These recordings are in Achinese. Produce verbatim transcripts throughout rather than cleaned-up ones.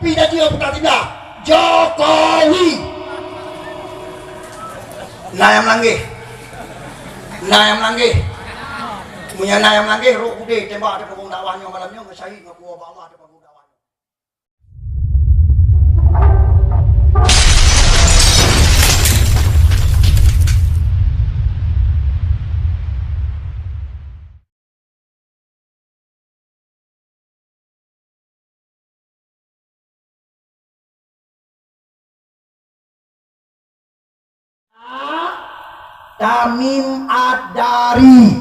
Pi dah jeuet putra siblah. Jokowi. Na nyang meulangeh. Na nyang meulangeh. Meunyoe na nyang meulangeh, rot udeb tembak teupeugong dakwah nyoe malam nyoe, syahid ngon kuwoe bak Allah teupeugong dakwah nyoe. Tamim Ad-Dari.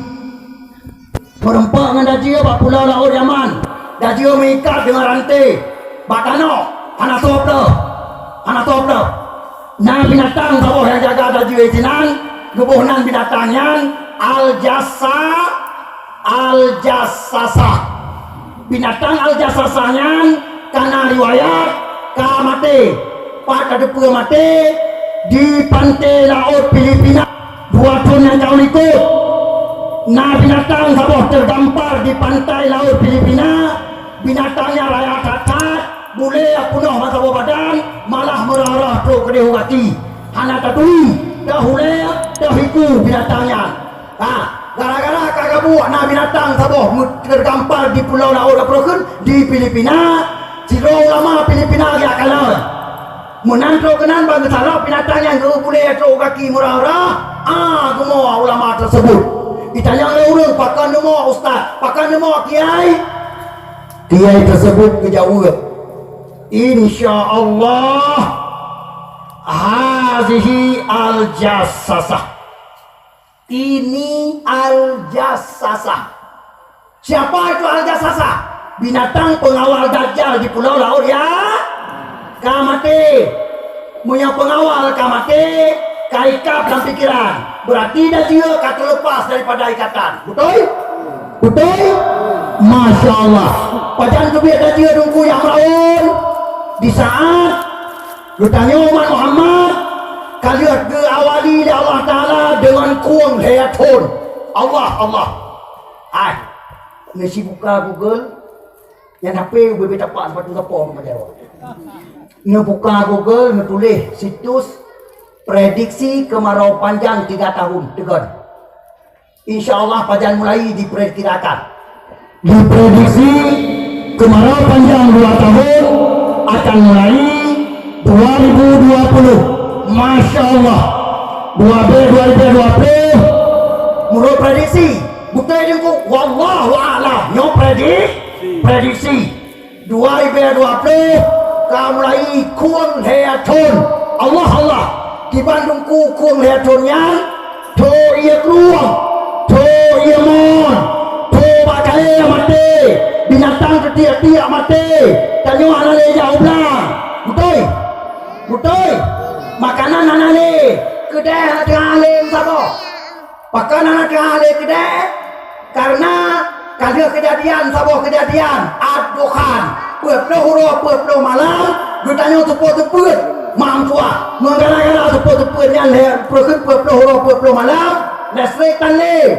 Meureumpok ngon dajeu bak pulo laôt Yaman. Dajeu meuikat deungon ranté bak tanoh, hana soe plôh. Hana soe plôh. Na binatang saboh nyang jaga dajeu sinan, geuboh nan binatang nyan Al-Jassa-, Al-Jassasah. Binatang Al-Jassasah nyan ka na riwayat ka maté. Pat ka teupeue maté? Di panté laôt Filipina. Dua thon nyang ka likot, na binatang saboh teugampar di pantai laôt Filipina. Binatang nyan raya that-that, bulée peunoh masa boh badan, malah meurah-rah trok keudeh u gaki. Hana taturi, teuhulée, teuhiku binatang nyan. Ha, gara-gara ka gabuek na binatang saboh meu-, teugampar di pulo laôt, peue kheun, di Filipina, sidroe ulama Filipina geujak kalon. Meunan trok keunan ban geusalak binatang nyan geuh bulée trok u gaki meurah-rah, ah, geumoe ulama teuseubut. Itanyong lé ureuëng, "Pakon neumoe ustaz? Pakon neumoe kiai?" Kiai teuseubut geujaweueb, "Insya Allah, hazihi al-jassasah." Ini Al-Jassasah. Siapa itu Al-Jassasah? Binatang pengawal Dajjal di pulo laôt ya ka maté. Meunyoe pengawal ka maté, ka ikab lam pikiran, berarti dajeu ka terlepas daripada ikatan. Beutôi? Beutôi? Masya Allah. Pajan keubiet dajeu Teungku nyang meurawon di saat Geutanyoe umat Muhammad ka lheueh geuawali lé Allah Taala deungon krueng lhée thon. Allah, Allah. Hai, neusibuka Google, nyan H P ubé-bé tapak sipatu sapo meujawa. Neubuka Google, neutuléh situs prediksi keumarau panjang tiga tahun, tegon. Insya Allah pajan mulai diprediksikan. Diprediksi keumarau panjang dua tahun akan mulai dua ribu dua puluh. Masya Allah. Dua beh dua ribu dua puluh. Menurut prediksi, beutôi Teungku, wallahu a'lam. Nyoe predi-, prediksi. Dua ribèe dua ploh ka mulai khueng lhèe thôn. Allah, Allah, kiban Teungku khueng lhèe thôn nyan, tho ié krueng, tho ié mon, tho bak kayèe maté, binatang teutiek-tiek maté, tanyoe hana lé jak u blang. Beutôi? Beutôi? Makanan hana lé, keudè hana teuhah lé meusaboh. Pakon hana teuhah lé keudè? Kareuna ka lheueh keujadian saboh keujadian, ad-dukhan, peuet ploh uroe peuet ploh malam, geutanyoe seupôt-seupôt, meucuah. Meugara-gara seupôt-seupôt nyan lhèe peuet ploh uroe peuet ploh malam, listrik tan lé.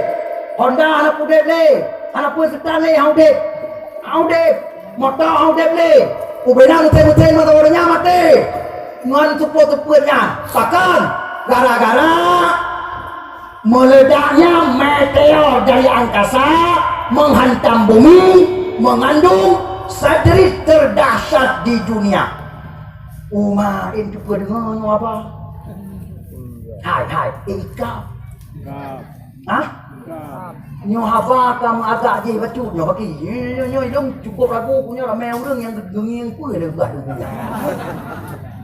Honda hana udép lé, hana peue seutan lé, hana udép. Hana udép. Moto hana udép lé. Ubena meusén-meusén moto nyan maté. Ngon seupôt-seupôt nyan. Pakon? Gara-gara Meledaknya meteor dari angkasa menghantam bumi, mengandung sadrit terdahsyat di dunia. Uma, em, cuba dengar nyoe haba. Hai, hai, eh, ikau. Hah? Nyoe haba ka meuagak jih bacut nyoe bagi. Nyoe, nyoe, nyoe, ilong cukup ragu ku nyoe ramé ureueng nyang geungieng peue lé bah dunia.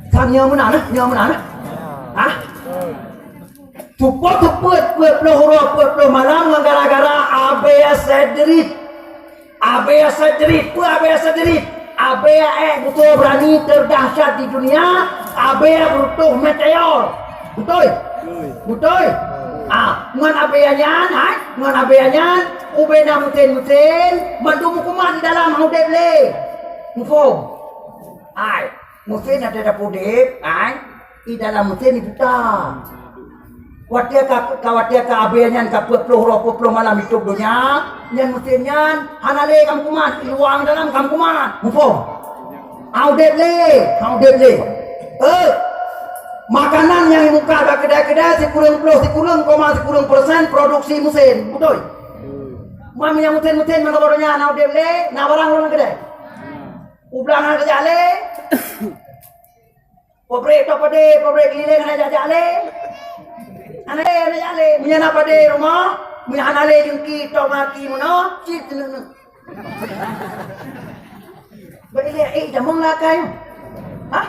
Kan nyoe meunan, eh? Nyoe meunan, eh? Hah? Seupôt-seupôt peuet ploh uroe peuet ploh malam ngon gara-gara Abéa Sedrit. Abéa Sedrit, peue Abéa Sedrit? Abéa ék butoe beurani terdahsyat di dunia, Abéa beureutoh meteor. Beutôi? Beutôi? Ah, ngon Abéa nyan, hai, ngon Abéa nyan, ubena meusén-meusén, mandum huköman di dalam hana udép lé. Muphom? Hai, meusén ada dapur udép, hai. Di dalam meusén ibuta. Watèe ka, ka watèe ka Abéa nyan ka peuet ploh uroe peuet ploh malam itôb donya, nyan meusén nyan hana lé ka meukuman, i luwa dalam ka meukuman. Muphom? Hana udeb lé, hana udeb lé. Eh, makanan nyang muka bak keudai-keudai sikureueng ploh, sikureueng koma sikureueng persen produksi meusén, beutôi? Meunyoe meusén-meusén meunan, donya hana udeb lé, na barang lam keudai? Ublang hana tajak lé. Pabrik tôh padé, pabrik keulileng hana jak-jak lé. Hana lé, hana jak lé. Meunyoe na padé rumoh, meunyoe hana lé jeungki, tôh maki meunoe, cit neuk-neuk. Bak ilée, eh, jamong lakée nyoe. Hah?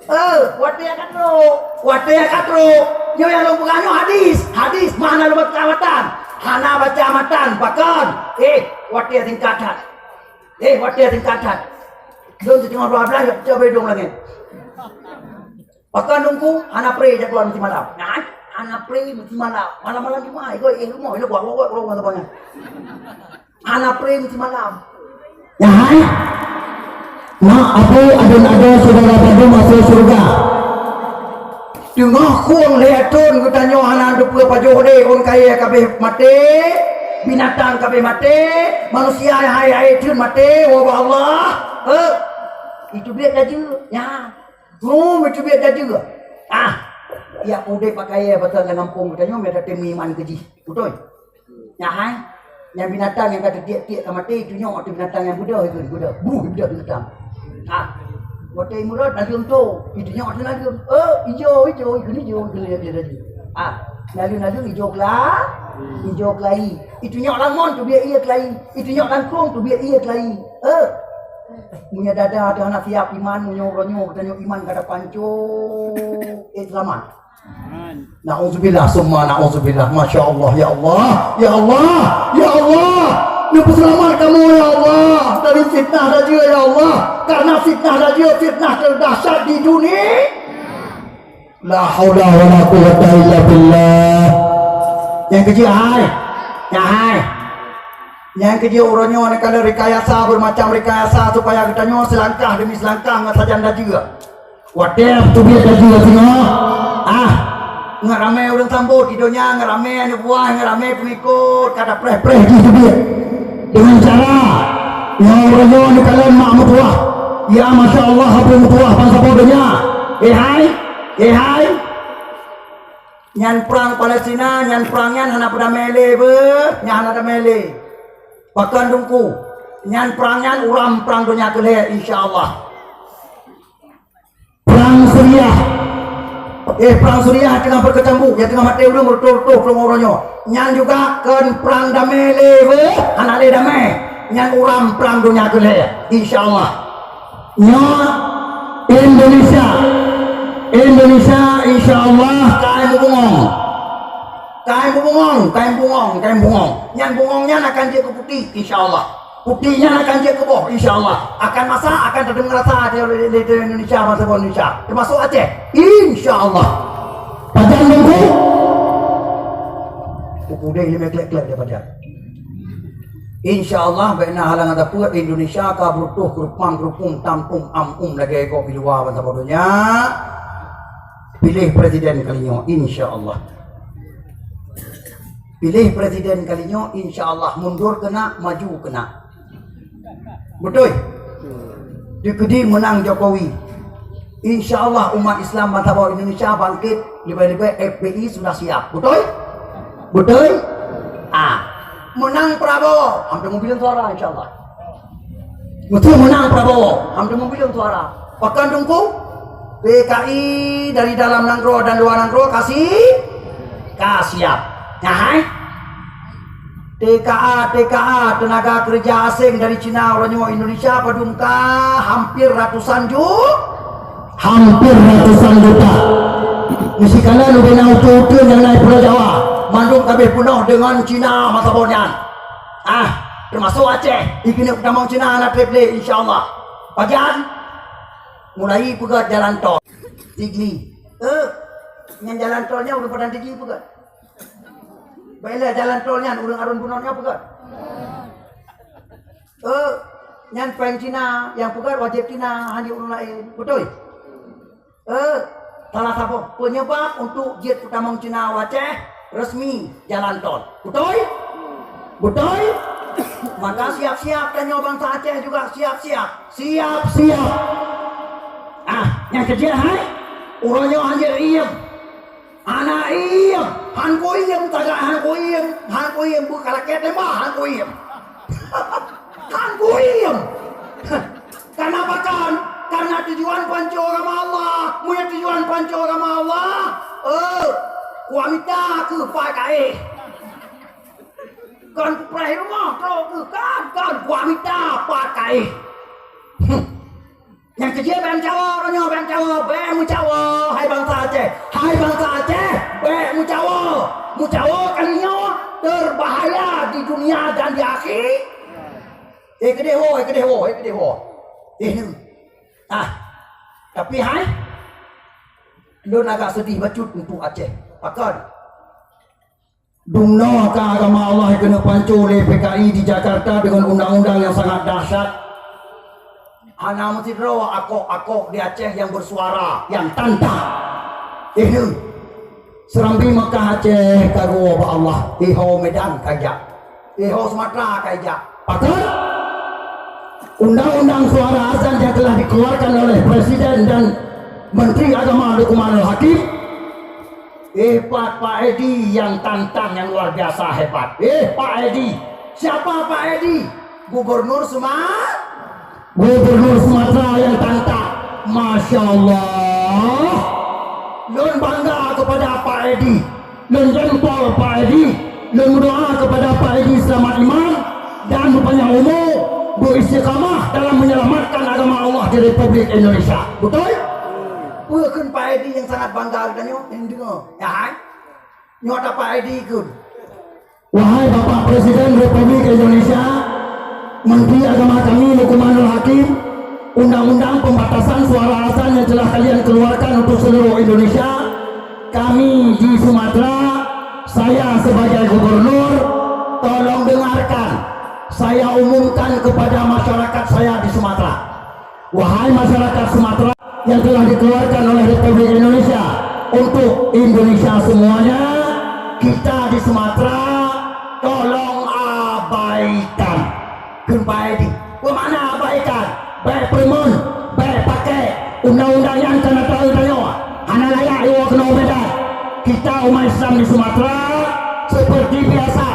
Eh, watée ka trok, watée ka trok. Nyoe nyang lôn peugah nyoe hadis, hadis, mana lôn baca matan. Hana baca matan, pakon? Eh, watée singkat that. Eh, watée singkat that. Lôn siteungoh dua blaih, jak coba idong langét. Pakon Teungku, hana pre jak keuluar meusimalam. Nyan, hana pre meusimalam. Malam-malam Jumat, ikot eh rumoh, ilok wak, wak, wak, wak, wak, wak. Hana pre meusimalam. Nyan, hai. Mak, abu, aduen, adoe, syedara bandum asoe syeuruga. Teungoh khueng lhée thon geutanyoe hana teupeue pajoh lé, ôn kayée ka abéh maté, binatang ka abéh maté, manusia nyang hai-hai thon maté, woe bak Allah. Heuh. Itu biet laju. Nyan. Hom, itu biet laju. Ah, ya udeb pakai ya, pasal lam gampông geutanyoe, meunan teuh meuiman keu jih. Beutôi? Nyan hai. Nyang binatang nyang ka teutiek-tiek ka maté, itu nyoe ateueh binatang nyang beudôh, itu beudôh. Buh, beudôh binatang. Ah. Watée imeurat, naleueng tu. Itu nyoe ateueh naleueng. Eh, ijo, ijo, itu ijo, itu ijo, itu ijo. Ah, naleueng-naleueng ijo kela-, ijo kelai. Itu nyoe lam mon teubiet ié kelai. Itu nyoe lam krueng teubiet ié kelai. Eh. Meunyoe dada teuh hana siap iman, meunyoe uroe nyoe geutanyoe iman ka tapancok, eh, seulamat. Nauzubillah summa nauzubillah. Masya Allah, ya Allah, ya Allah, ya Allah. Neupeuseulamat kamoe, ya Allah, dari fitnah raja, ya Allah. Karena fitnah raja, fitnah terdahsyat di dunia. La haula wala quwwata illa billah. Nyang keujeuet hai. Nyang hai. Nyang keujeuet uroe nyoe neukalon rekayasa, bermacam rekayasa supaya geutanyoe seulangkah demi seulangkah ngon sajan laju. Watée teubiet laju singoh. Ah, ngon ramé ureuëng sambot di donya, ngon ramé aneuk buah, ngon ramé peungikot, ka tapreh-preh jih teubiet. Dengan cara nyoe uroe nyoe neukalon mak meutuwah. Ya, masya Allah, abu meutuwah bansa donya. Eh hai, eh hai. Nyan prang Palestina, nyan prang nyan hana peudamé lé beuh, nyan hana damé lé. Pakon Teungku, nyan prang nyan uram prang donya keu lhée, insya Allah. Prang Suriah. Eh, prang Suriah teungoh beukeucambu, ya teungoh maté ureuëng reutôh-reutôh keu uroe nyoe. Nyan juga kon prang damé lé beuh, hana lé damé. Nyan uram prang donya keu lhée, insya Allah. Nyoe Indonesia. Indonesia insya Allah ka meubungong. Ka meubungong, ka meubungong, ka meubungong. Nyan bungong nyan akan jeuet keu putéh insya Allah. Putéh nyan akan jeuet keu boh insya Allah. Akan masa akan tadeungoe rasa di, di, di Indonesia, bansa Indonesia. Teumasok Aceh. Insya Allah. Pajan Teungku. Putéh lima klek-klek dia pajan. Insya Allah, bèk na halangan sapeue, Indonesia ka beureutoh keurupang-keurupung, tampung am-um lagèe gob di luwa bansa donya. Piléh presiden kali nyoe, insya Allah. Piléh presiden kali nyoe, insya Allah. Mundur keunak, maju keunak. Beutôi? Dikeudi meunang Jokowi. Insya Allah umat Islam bansa Indonesia bangkit, leubeh-leubeh F P I sudah siap. Beutôi? Beutôi? Ah, meunang Prabowo, hampir mobil suara insya Allah. Beutôi meunang Prabowo, hampir mobil suara. Pakon Teungku, P K I dari dalam nanggroe dan luar nanggroe ka si-, ka siap. Nah, hai. T K A, T K A, tenaga kerja asing dari Cina uroe nyoe Indonesia padum ka hampir ratusan ju-, hampir ratusan juta. Meusikalon ubena uteuen-uteuen nyang na i Pulo Jawa, mandum ka abéh peunoh deungon Cina masa boh nyan. Ah, teumasok Aceh, i keuneuk tamong Cina na treb lé, insya Allah. Pajan? Mulai peugöt jalan tol. Sigli. Eh, nyan jalan tol nyan ureueng Padang Tinggi peugöt. Baiklah, jalan tol nyan ureueng Arôn Bunong nyan peugöt. Eh, nyan péng Cina, nyang peugöt wajéb Cina, hana ureueng laén. Beutôi? Eh, salah saboh peunyeubab untuk jeuet peutamong Cina u Aceh, resmi jalan tol. Beutôi? Beutôi? Maka siap-siap, tanyoe bansa Aceh juga siap-siap. Siap-siap. Ah, nyang keujeuet hai, uroe nyoe hana iem. Hana iem, han kuiem, tagak han kuiem, han kuiem, beukalakét teuma han kuiem. Han kuiem. Karena pakon? Karena tujuan panco agama Allah. Meunyoe tujuan panco agama Allah, eh, kuamita keuh pakai. Kon kupreh rumoh, trok keuh, kon, kon, kuamita pakai. Hmm. Nyang keujeuet bèk meucawa, uroe nyoe bèk meucawa, bèk meucawa, hai bansa Aceh. Hai bansa Aceh, bèk meucawa. Meucawa kali nyoe terbahaya di dunia dan di akhi-, eh, keudeh woe, eh, keudeh woe, eh, keudeh woe. Eh, ni. Ah. Tapi hai, lôn agak sedih bacut untuk Aceh. Pakon? Dumnoe ka agama Allah keuneuk panco lé P K I di Jakarta dengan undang-undang yang sangat dahsyat. Hana meusidroe akok-akok di Aceh yang bersuara, yang tantang. Eh, Serambi Mekah Aceh ka ruwoe bak Allah, iho Medan ka jak, iho Sumatera ka jak. Pakon? Undang-undang suara azan yang telah dikeluarkan oleh Presiden dan Menteri Agama Lukmanul Hakim. Hebat Pak Edi yang tantang, yang luar biasa hebat. Eh, Pak Edi. Siapa Pak Edi? Gubernur Suma-, Gubernur Sumatera yang tantang. Masya Allah. Lôn bangga kepada Pak Edi. Lôn jempol Pak Edi. Lôn berdoa kepada Pak Edi selamat iman dan berpanjang umur, beristiqamah dalam menyelamatkan agama Allah di Republik Indonesia. Betul? Peue kheun Pak Edi yang sangat bangga geutanyoe? Nyang deungoe. Ya, hai? Nyoe ata Pak Edi kheun. Wahai Bapak Presiden Republik Indonesia, Menteri Agama kami Lukmanul Hakim, undang-undang pembatasan suara azan yang telah kalian keluarkan untuk seluruh Indonesia, kami di Sumatera, saya sebagai gubernur, tolong dengarkan. Saya umumkan kepada masyarakat saya di Sumatera. Wahai masyarakat Sumatera yang telah dikeluarkan oleh Republik Indonesia untuk Indonesia semuanya, kita di Sumatera tolong abaikan. Keubai di. Peue makna abaikan? Bèk peurumoh, bèk pakai undang-undang nyang ka na taeu tanyoe. Hana layak iwoe keunoe Medan. Kita umat Islam di Sumatera seperti biasa.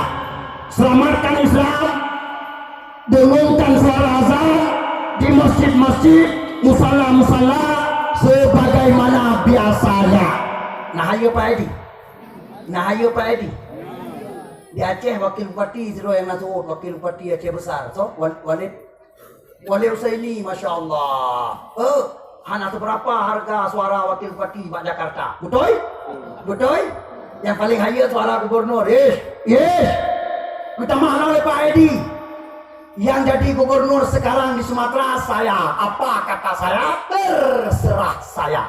Selamatkan Islam, dengungkan suara azan di masjid-masjid, musala-musala sebagaimana biasanya. Nah, hayo Pak Edi. Nah, hayo Pak Edi. Di Aceh wakil bupati sidroe nyang na seuôt, wakil bupati Aceh Besar. So, Wal-, Walid, Walid Husaini, masya Allah. Eh, hana seberapa harga suara wakil bupati bak Jakarta. Beutôi? Beutôi? Yang paling hayo suara gubernur. Yes. Yes. Geutamah lom lé Pak Edi. Yang jadi gubernur sekarang di Sumatera saya. Apa kata saya? Terserah saya.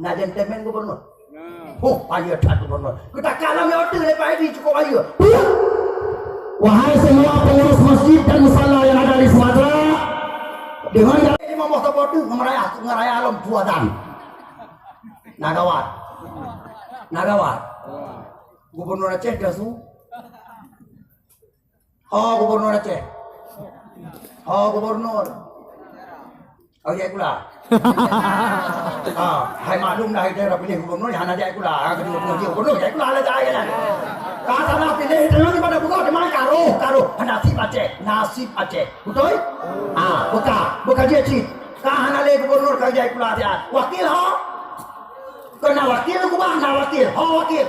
Nah, gentleman gubernur. Huh, payeue that gubernur. Geutakak lom nyoe teuh lé Pak Edi cukup payeue. Wahai semua pengurus masjid dan musala yang ada di Sumatera, dengan jalan lima boh topot tu ngemeraya, ngemeraya lom tuatan. Nah gawat. Nah gawat. Gubernur Aceh dah su. Ho gubernur Aceh. Ho gubernur. Ho jai kula. Ah, hai maklum dah, kita dah pilih gubernur, hana jai kula. Ah, kena gubernur, jai kula lah jai kan. Ka salah pilih, itu nanti pada buka, di mana karuh, karuh. Nasib Aceh, nasib Aceh. Betul? Ah, buka, buka dia cit. Ka hana lé gubernur ka jai kula dia. Wakil ho? Kena wakil, gubah na wakil. Ho wakil.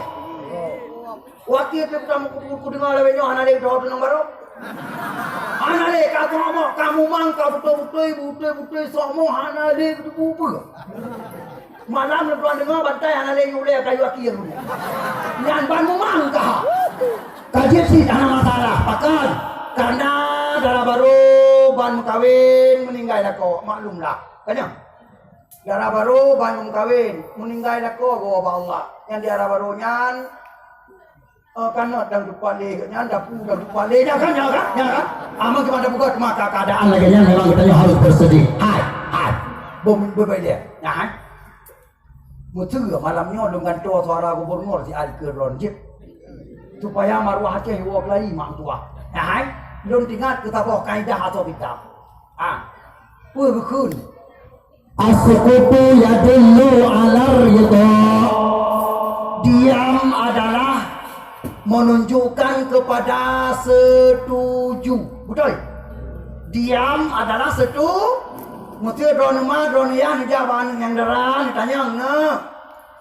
Wakil tu ka ku, ku, ku deungoe lawét nyoe hana lé geutanyoe teunong barô. Hana lé ka soe mo, ka mumang, ka beutôi-beutôi, beutôi-beutôi soe mo hana lé geuteupeu peue. Malam lôn tuan deungoe bantai hana lé yue ulèe kayu aki nyan. Nyan ban mumang ka. Ka jeuet cit hana masalah, pakon? Karena dara barô ban meukawen meuninggai lakoe, maklumlah. Ka nyan. Dara barô ban meukawen, meuninggai lakoe geuwoe bak Allah. Nyang di dara barô nyan, eh, kanot dan teupalé geuh nyan, dapu dan teupalé, nyan kan, nyan kan, nyan kan? Aman geuh pada buka maka keadaan lagèe nyan memang geutanyoe harus bersedih. Hai, hai. Bom berbeda. Nyan, hai. Meuteue malam nyoe lôn gantoe suara gubernur si Alkeron jeuet. Supaya maruah Aceh woe keulayi mak tuah. Nyan, hai. Lôn teuingat keu saboh kaidah asoe kitab. Ah, peue geukheun? As-sukutu yadullu 'alar ridha. Diam adalah menunjukkan kepada setuju. Beutôi? Diam adalah setu-, meusti droeneuh ma, droeneuh yah neujak bak aneuk nyang dara, neutanyong, "Neuk,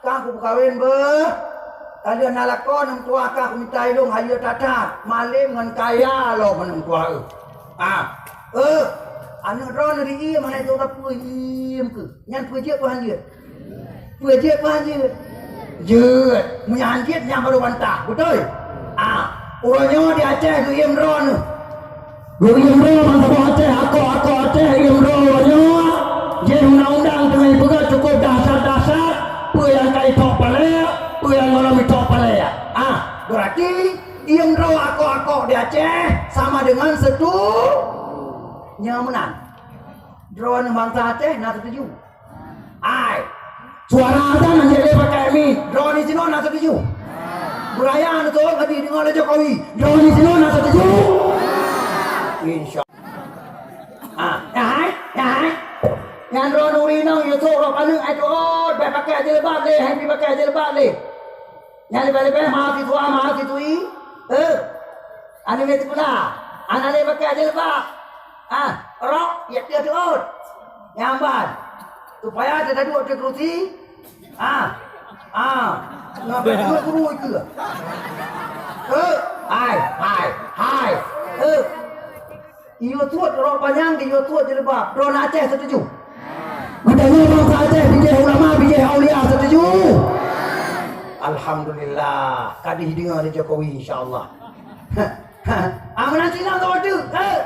ka kupeukawen beuh? Ka lheueh na lakoe, aneuk tuha, ka kumita ilong hayeue that-that, malem ngon kaya lom aneuk tuha eu." Ah, eh, aneuk droeneuh ri-iem hana jeuet peue, iem keuh. Nyan peue jeuet peue han jeuet? Peue jeuet peue han jeuet? Jeuet. Meunyo han jeuet, nyan baru bantah. Beutôi? Ah, uroe nyoe di Aceh geuiem droeneuh. Geuiem droe bansaboh Aceh, akok-akok Aceh iem droe uroe nyoe. Jih undang-undang teungoh ipeugah cukup dahsyat-dahsyat, peue nyang ka ithok palek, peue nyang gohlom ithok palek. Ah, beurati iem droe akok-akok di Aceh sama dengan setu-, nyoe meunan. Droeneuh bansa Aceh na setuju? Hai. Suara azan hana lé pakai mi. Droeneuh sinoe na setuju? Beuraya neuh teuh ka jideungoe lé Jokowi. Droeneuh sinoe na setuju? Insya. Ah, ya hai, ya hai. Nyan droeneuh inong Yusuf roh paneuk ai tuot, bèk pakai jilbab lé, hai pi pakai jilbab lé. Nyan leubeh-leubeh mahasiswa, mahasiswi, eh, aneuk muda sikula, hana lé pakai jilbab. Ah, rok, ya, ya, tuot. Nyang ban. Supaya teuduek di kerusi. Ah, ah. Ngambil guru-guru itu. Eh, hai, hai, hai. Eh. Iyue tuot rok panyang, iyue tuot jilbab. Droeneuh Aceh setuju? Geutanyoe bansa Aceh, bijéh ulama, bijéh aulia setuju? Alhamdulillah, ka dideungoe lé Jokowi, insya Allah. Ah, meunan cit lom saboh teuk. Eh,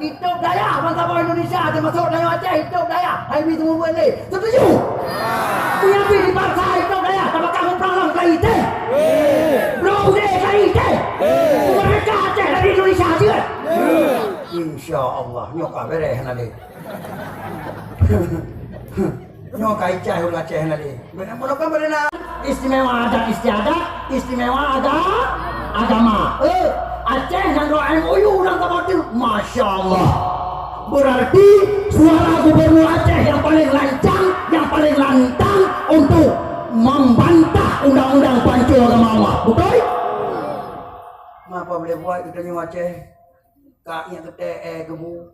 itôb dayah bansaboh Indonesia, teumasok tanyoe Aceh, itôb dayah. Hai mi teumeubuet lé. Setuju? Meunyo pih dipaksa itôb dayah, tabakah muprang lom keuhai teh. Bloe udeb keuhai teh. Meurdeka Aceh dari Indonesia jeuet. Insya Allah, nyoe ka beres hana lé. Nyoe ka icah ureueng Aceh hana lé. Beuna, beuna kan beuna. Istimewa adat istiadat, istimewa aga-, agama. Eh, Aceh nanggroe M O U nanggroe saboh teuk. Masya Allah. Berarti suara gubernur Aceh yang paling lancang, yang paling lantang untuk membantah undang-undang panco agama Allah. Betul? Mengapa boleh buat kita ni Aceh? Ka iék geuté, eh, geubu.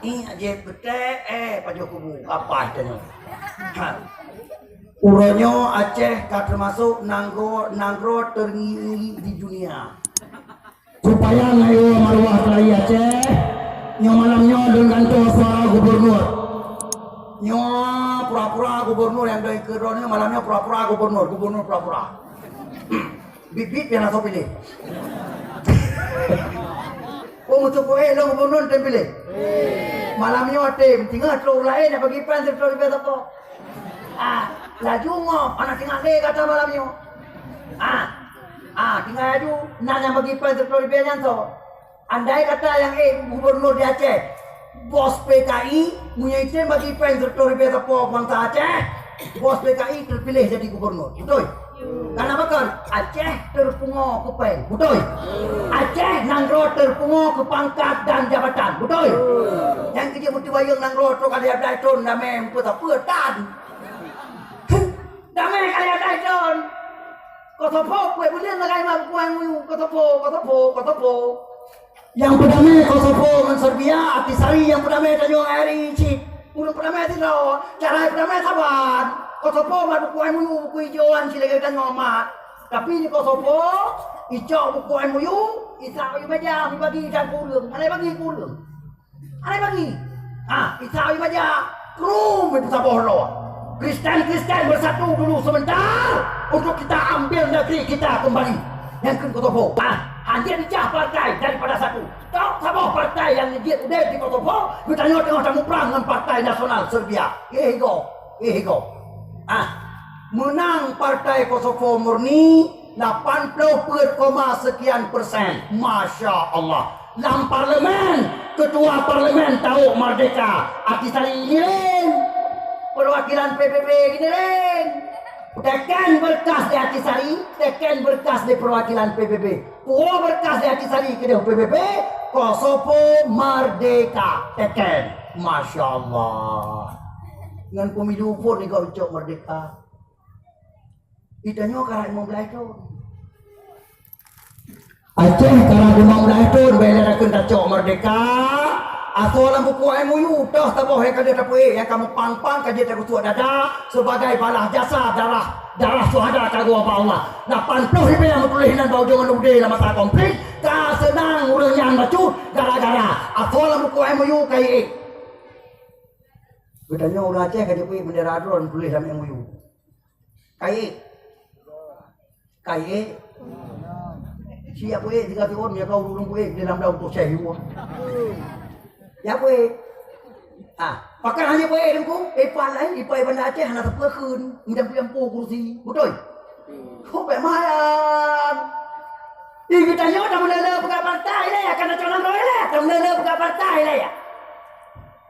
Iék jép geuté, eh, pajoh kubu. Apa itu nyoe? Ha. Uroe nyoe Aceh ka teumasok nanggroe, nanggroe teungieng di dunia. Supaya ngon marwah keulayi Aceh, nyoe malam nyoe lôn gantoe suara gubernur. Nyoe pura-pura gubernur nyang doi keudroe nyoe malam nyoe pura-pura gubernur, gubernur pura-pura. Bit-bit pian asoe piléh. Oh, meuteupeu éh lôn gubernur tem piléh. Malam nyoe tem, tinggai trok laén nyang bagi péng sireutoh ribèe sapo. Ah, laju ngop, hana tinggai lé gata malam nyoe. Ah, ah, tinggai laju, na nyang bagi péng sireutoh ribèe nyan soe? Andai kata nyang éh gubernur di Aceh, bos P K I, meunyoe item bagi péng sireutoh ribèe sapo bansa Aceh, bos P K I terpilih jadi gubernur. Beutôi? Karena pakon? Aceh teupungo keu péng. Beutôi? Aceh nanggroe teupungo keu pangkat dan jabatan. Beutôi? Nyang keu jeuet meuteubaieng nanggroe trok ka lhèe blah thôn damé meupeusapeue tan. Damé ka lhèe blah thôn. Kosovo, kueh buleuen lagèe mak buku M O U. Kosovo, Kosovo, Kosovo. Nyang peudamé Kosovo ngon Serbia, Ahtisaari nyang peudamé tanyoe ngon R I cit. Ureueng peudamé sidroe, cara peudamé saban. Kosovo mat buku M O U, buku ijoan cit lagèe tanyoe mat. Tapi di Kosovo, icok buku M O U, isa u meja, ibagi dan keu ureueng. Hana ibagi keu ureueng. Hana ibagi. Ha, isa u meja. Krum itu saboh droe. Kristen-Kristen bersatu dulu sebentar untuk kita ambil negeri kita kembali. Nyang kheun Kosovo. Ah, hanjeuet pecah partai daripada satu. Tok saboh partai nyang jeuet udép di Kosovo, geutanyoe teungoh tamuprang ngon Partai Nasional Serbia. Eh, igo. Eh, igo. Ah, meunang Partai Kosovo Murni lapan ploh peuet koma sekian persen. Masya Allah. Lam parlemen, ketua parlemen tawök merdeka. Ahtisaari ini laén. Perwakilan P B B ini laén. Teken berkas di Atisari, teken berkas di perwakilan P B B. Tuwoe berkas di Atisari keudeh P B B, Kosovo merdeka. Teken. Masya Allah. Ngon pemilu pun digocok merdeka. Geutanyoe karab limong blaih thon. Aceh karab limong blaih thon, bèk lé takheun tacok merdeka. Asoe lam buku M O U, toh saboh nyang ka lheueh tapeuék, nyang ka meupang-pang ka jeuet tageusuek dada sebagai balas jasa darah, darah syuhada ka geuba bak Allah. Lapan ploh ribèe nyang meutuléh nan bak ujông aneuk udé lam masa konflik, ka seunang ureueng nyan bacut gara-gara asoe lam buku M O U ka ék. Geutanyoe ureueng Aceh ka jeuet peuék bendera droe meutuléh lam M O U. Ka ék. Ka ék. Siap peuék, tiga tahun, ya kau ureueng peuék, di dalam daun toseh, ya. Ya peuék. Ah, pakon hana peuék, Teungku? Eh, pat laén, ipai Banda Aceh hana sapeue kheun, meujampu-jampu kurusi. Beutôi? Oh, bèk meuhalang. Ih, geutanyoe tameuleuleue peugah partai lé, akan tacok nanggroe lé, tameuleuleue peugah partai lé, ya.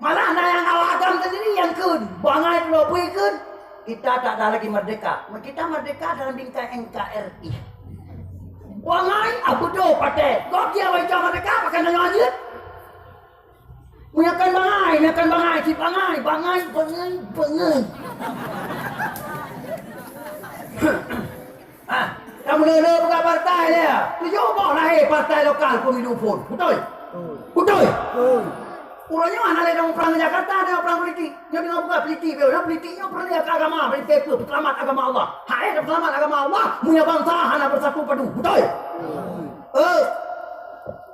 Malah na nyang awak agam sendiri nyang kheun, bangai pulo bui kheun, kita tak ada lagi merdeka. Kita merdeka dalam bingkai N K R I. Bangai, apa tu pakai? Kau dia wajah merdeka, pakai nanya aja. Punya kan bangai, punya kan bangai, si bangai, bangai, bangai, bangai. Ah, kamoe le-le buka partai lé. Tujoh boh lahé partai lokal pemilu phon. Beutôi? Beutôi? Uroe nyoe hana lé dong prang Jakarta, dong prang politik. Nyoe deungoe buka politik, nyoe politik nyoe peureulèe keu agama, politik peue? Peuseulamat agama Allah. Hai, peuseulamat agama Allah, meunyoe bansa hana beusatu padu. Beutôi? Eh.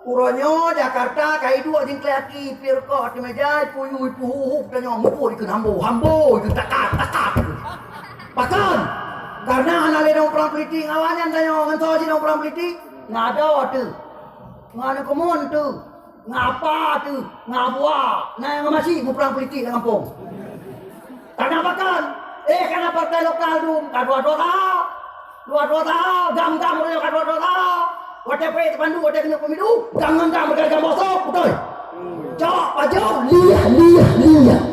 Uroe nyoe Jakarta ka iduek jingklaki, pirkok, teumejai, puyui, puhuhu, tanyoe mupuk dikeue hambo, hambo dikeue takat, takat. Pakon? Karena hana lé dong prang politik ngon awaknyan tanyoe, ngon soe jih dong prang politik? Ngon adoe teuh, ngon aneuk keumuen teuh, ngon apa teuh, ngon abua, na nyang masih muprang politik lam gampông. Kana pakon? Eh, kana partai lokal dum, ka dua-dua sa. Dua-dua sa, gam-gam ureueng ka dua-dua sa. Watèe peuék teupandu, watèe keuneuk pemilu, gam-gam-gam, gam-gam bosok, beutôi? Cok, pajoh, liah, liah, liah.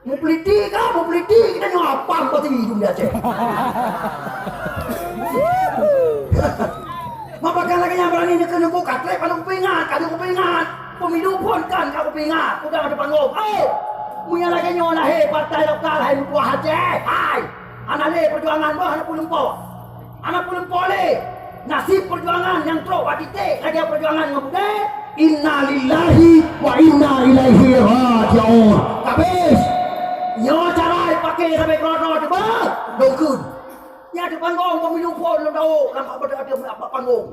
Meupolitik ka, meupolitik, kita nyoe apam pasti hidung di Aceh. Maka lagèe nyan berani neukeu nunggu katrek, padub kupingat, kadub kupingat. Pemilu phon kan ka kupingat, udang di panggong. Oh! Meunyo lagèe nyoe lahé partai lokal, hai meutuah Aceh, hai! Hana lé peujuangan boh, hana peuleumpo. Hana peuleumpo lé. Nasib peujuangan nyang trok bak titek lagèe peujuangan ngon budé. Innalillahi wa inna ilaihi raji'un. Habis. Nyoe cara ipaké sabe keudroe-droe teuh bah. Dongkeun. Nyan di panggong pemilu phon lôn dawok lam bak, bak, bak panggong.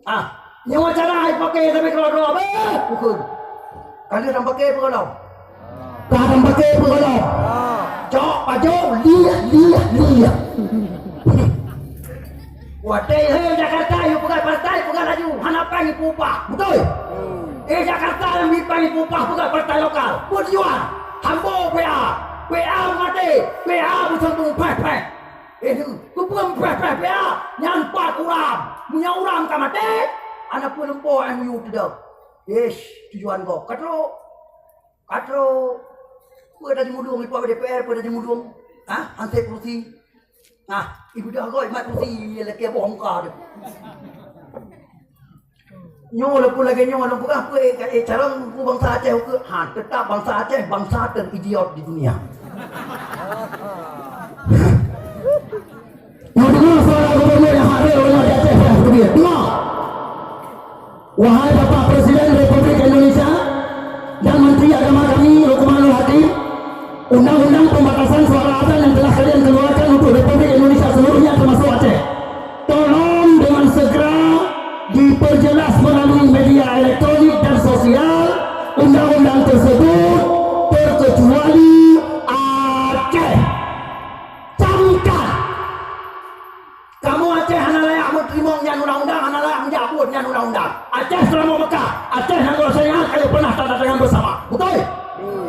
Ah, nyoe cara ipaké sabe keudroe-droe bah. Dongkeun. Ka lheueh tapaké peue gohlom? Ka tapaké peue gohlom? Cok pajoh, liah, liah, liah. Watèe he Jakarta, yue peugah partai, peugah laju, hana péng ipeupah. Beutôi? Eh, Jakarta nyang mita ipeupah, peugah partai lokal. Peue tujuan? Hambo P A. P A maté, P A beuseumpung péh-péh. Eh, keupeue péh-péh P A? Nyan pat uram. Meunyoe uram ka maté, hana peuleumpo M O U teudoh. Yes, tujuan gob. Ka trok. Ka trok. Peue tajimudong, ipak D P R, peue tajimudong? Hah? Hansé kursi. Nah, ibeudôh goe mat kursi, lakèe boh muka teuh. Nyoe lôn peugah lagèe nyoe, lôn peugah peue, eh, eh, carông ku bansa Aceh ukeue. Ha, teutap bansa Aceh, bansa teuidiot di dunia. Nyoe deungoe suara gubernur nyang hadir, ureueng di Aceh, ya, beutôi. Deungoe. Wahai Bapak Presiden Republik Indonesia dan Menteri Agama kami, Lukmanul Hakim, undang-undang pembatasan suara azan yang telah kalian keluarkan untuk Republik Indonesia seluruhnya termasuk Aceh, tolong dengan segera diperjelas melalui media elektronik dan sosial undang-undang tersebut, terkecuali Aceh. Camkan! Kamoe Aceh hana layak meuteurimong nyan undang-undang, hana layak meujak buet nyan undang-undang. Aceh seuramoe Mekah, Aceh nanggroe syariat ka lheueh pernah tanda tangan bersama. Beutôi?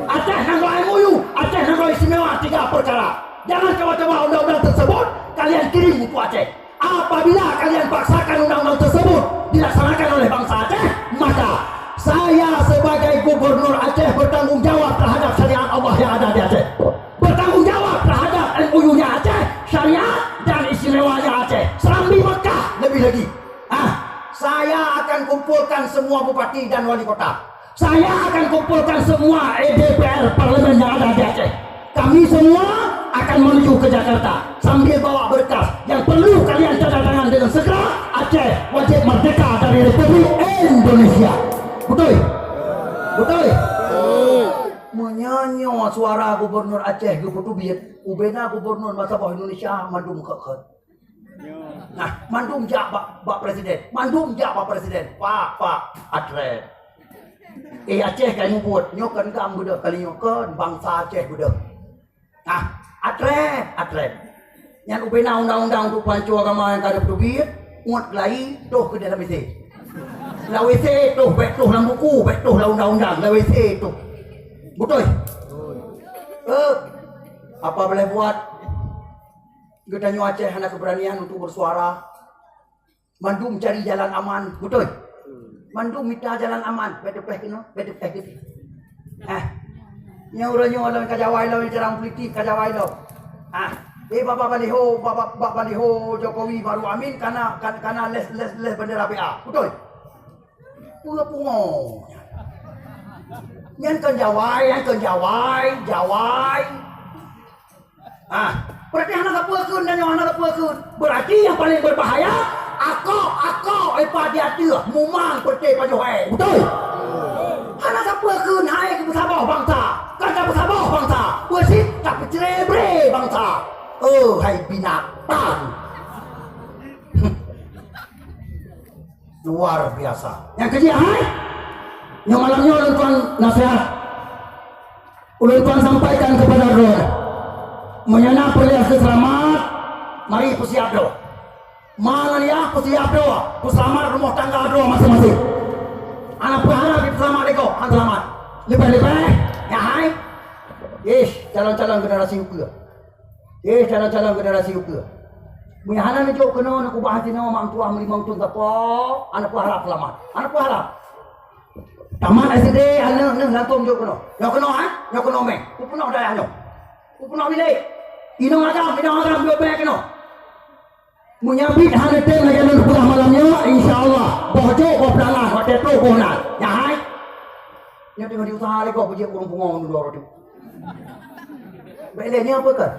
Aceh nanggroe M O U, Aceh nanggroe istimewa tiga perkara. Jangan coba-coba undang-undang tersebut kalian kirim u Aceh. Apabila kalian paksakan undang-undang tersebut dilaksanakan oleh bangsa Aceh, maka saya sebagai gubernur Aceh bertanggung jawab terhadap syariat Allah yang ada di Aceh. Bertanggung semua bupati dan wali kota. Saya akan kumpulkan semua D P R parlemen yang ada di Aceh. Kami semua akan menuju ke Jakarta sambil bawa berkas yang perlu kalian tanda tangan dengan segera. Aceh wajib merdeka dari Republik Indonesia. Betul? Betul? Meunyoe suara gubernur Aceh geupeuteubiet, ubena gubernur masa boh Indonesia mandum kheun-kheun. Nah, mandum jak bak, bak presiden. Mandum jak bak presiden. Pak, Pak, Atret. Eh, Aceh ka mubuet. Nyoe kon GAM beudôh, kali nyoe kon bansa Aceh beudôh. Nah, Atret, Atret. Nyan ubena undang-undang untuk panco agama nyang ka teubiet, ngot geulai, toh keu dalam W C. Lam W C toh, bèk toh lam buku, bèk toh lam undang-undang, lam W C toh. Beutôi? Eh, apa boleh buat? Geutanyoe Aceh hana keberanian untuk bersuara. Mandum cari jalan aman, beutôi? Mandum mita jalan aman, bèk teupèh keunoe, bèk teupèh keunoe. Eh, nyoe uroe nyoe lôn ka jawai lom, cara politik ka jawai lom. Ah, eh, bak baliho, bak, bak, bak baliho Jokowi Maruf Amin kana, kan, kana leh, leh, leh bendera B A, beutôi? Peue pungo. Nyan kon jawai, nyan kon jawai, jawai. Ah, berarti hana sapeue kheun, dan nyoe hana sapeue kheun. Berarti yang paling berbahaya, akok, akok, eh, pat di ateueh, mumang peureute pajoh hai. Beutôi? Hana sapeue kheun, hai, keu peusaboh bansa. Kan ka peusaboh bansa. Peusit ka peucre-bre bansa. Oh, hai binatang. Luar biasa. Nyang keujeuet hai, nyoe malam nyoe ulôn tuan nasihat. Ulôn tuan sampaikan kepada droe. Meunyoe na peureulèe keu seulamat, mari peusiap droe. Ma ngon yah peusiap droe, peuseulamat rumoh tangga droe maséng-maséng. Hana peuharab jipeuseulamat lé gob, han seulamat. Leubeh-leubeh, nyan hai. Ish, calon-calon generasi ukeue. Eh, calon-calon generasi ukeue. Meunyoe hana neujok keunoe, neukubah sinoe, mak tuah meulimong thon sapo, aneuk peuharab seulamat. Aneuk peuharab. Tamat S D, aneuk neuh langsung jok keunoe. Nyoe keunoe, ha? Nyoe keunoe meh. Peupunoh dayah nyoe. Peupunoh bilék. Inong agam, inong agam, dua bèk keunoe. Meunyoe biet hana tem lagèe lôn peugah malam nyoe, insya Allah, boh jok, boh peudalan, watèe trok boh nan. Nyan hai. Nyoe teungoh jiusaha lé gob beujeuet ureueng pungo ngon droe tu. Bèk lé nyoe peue keuh?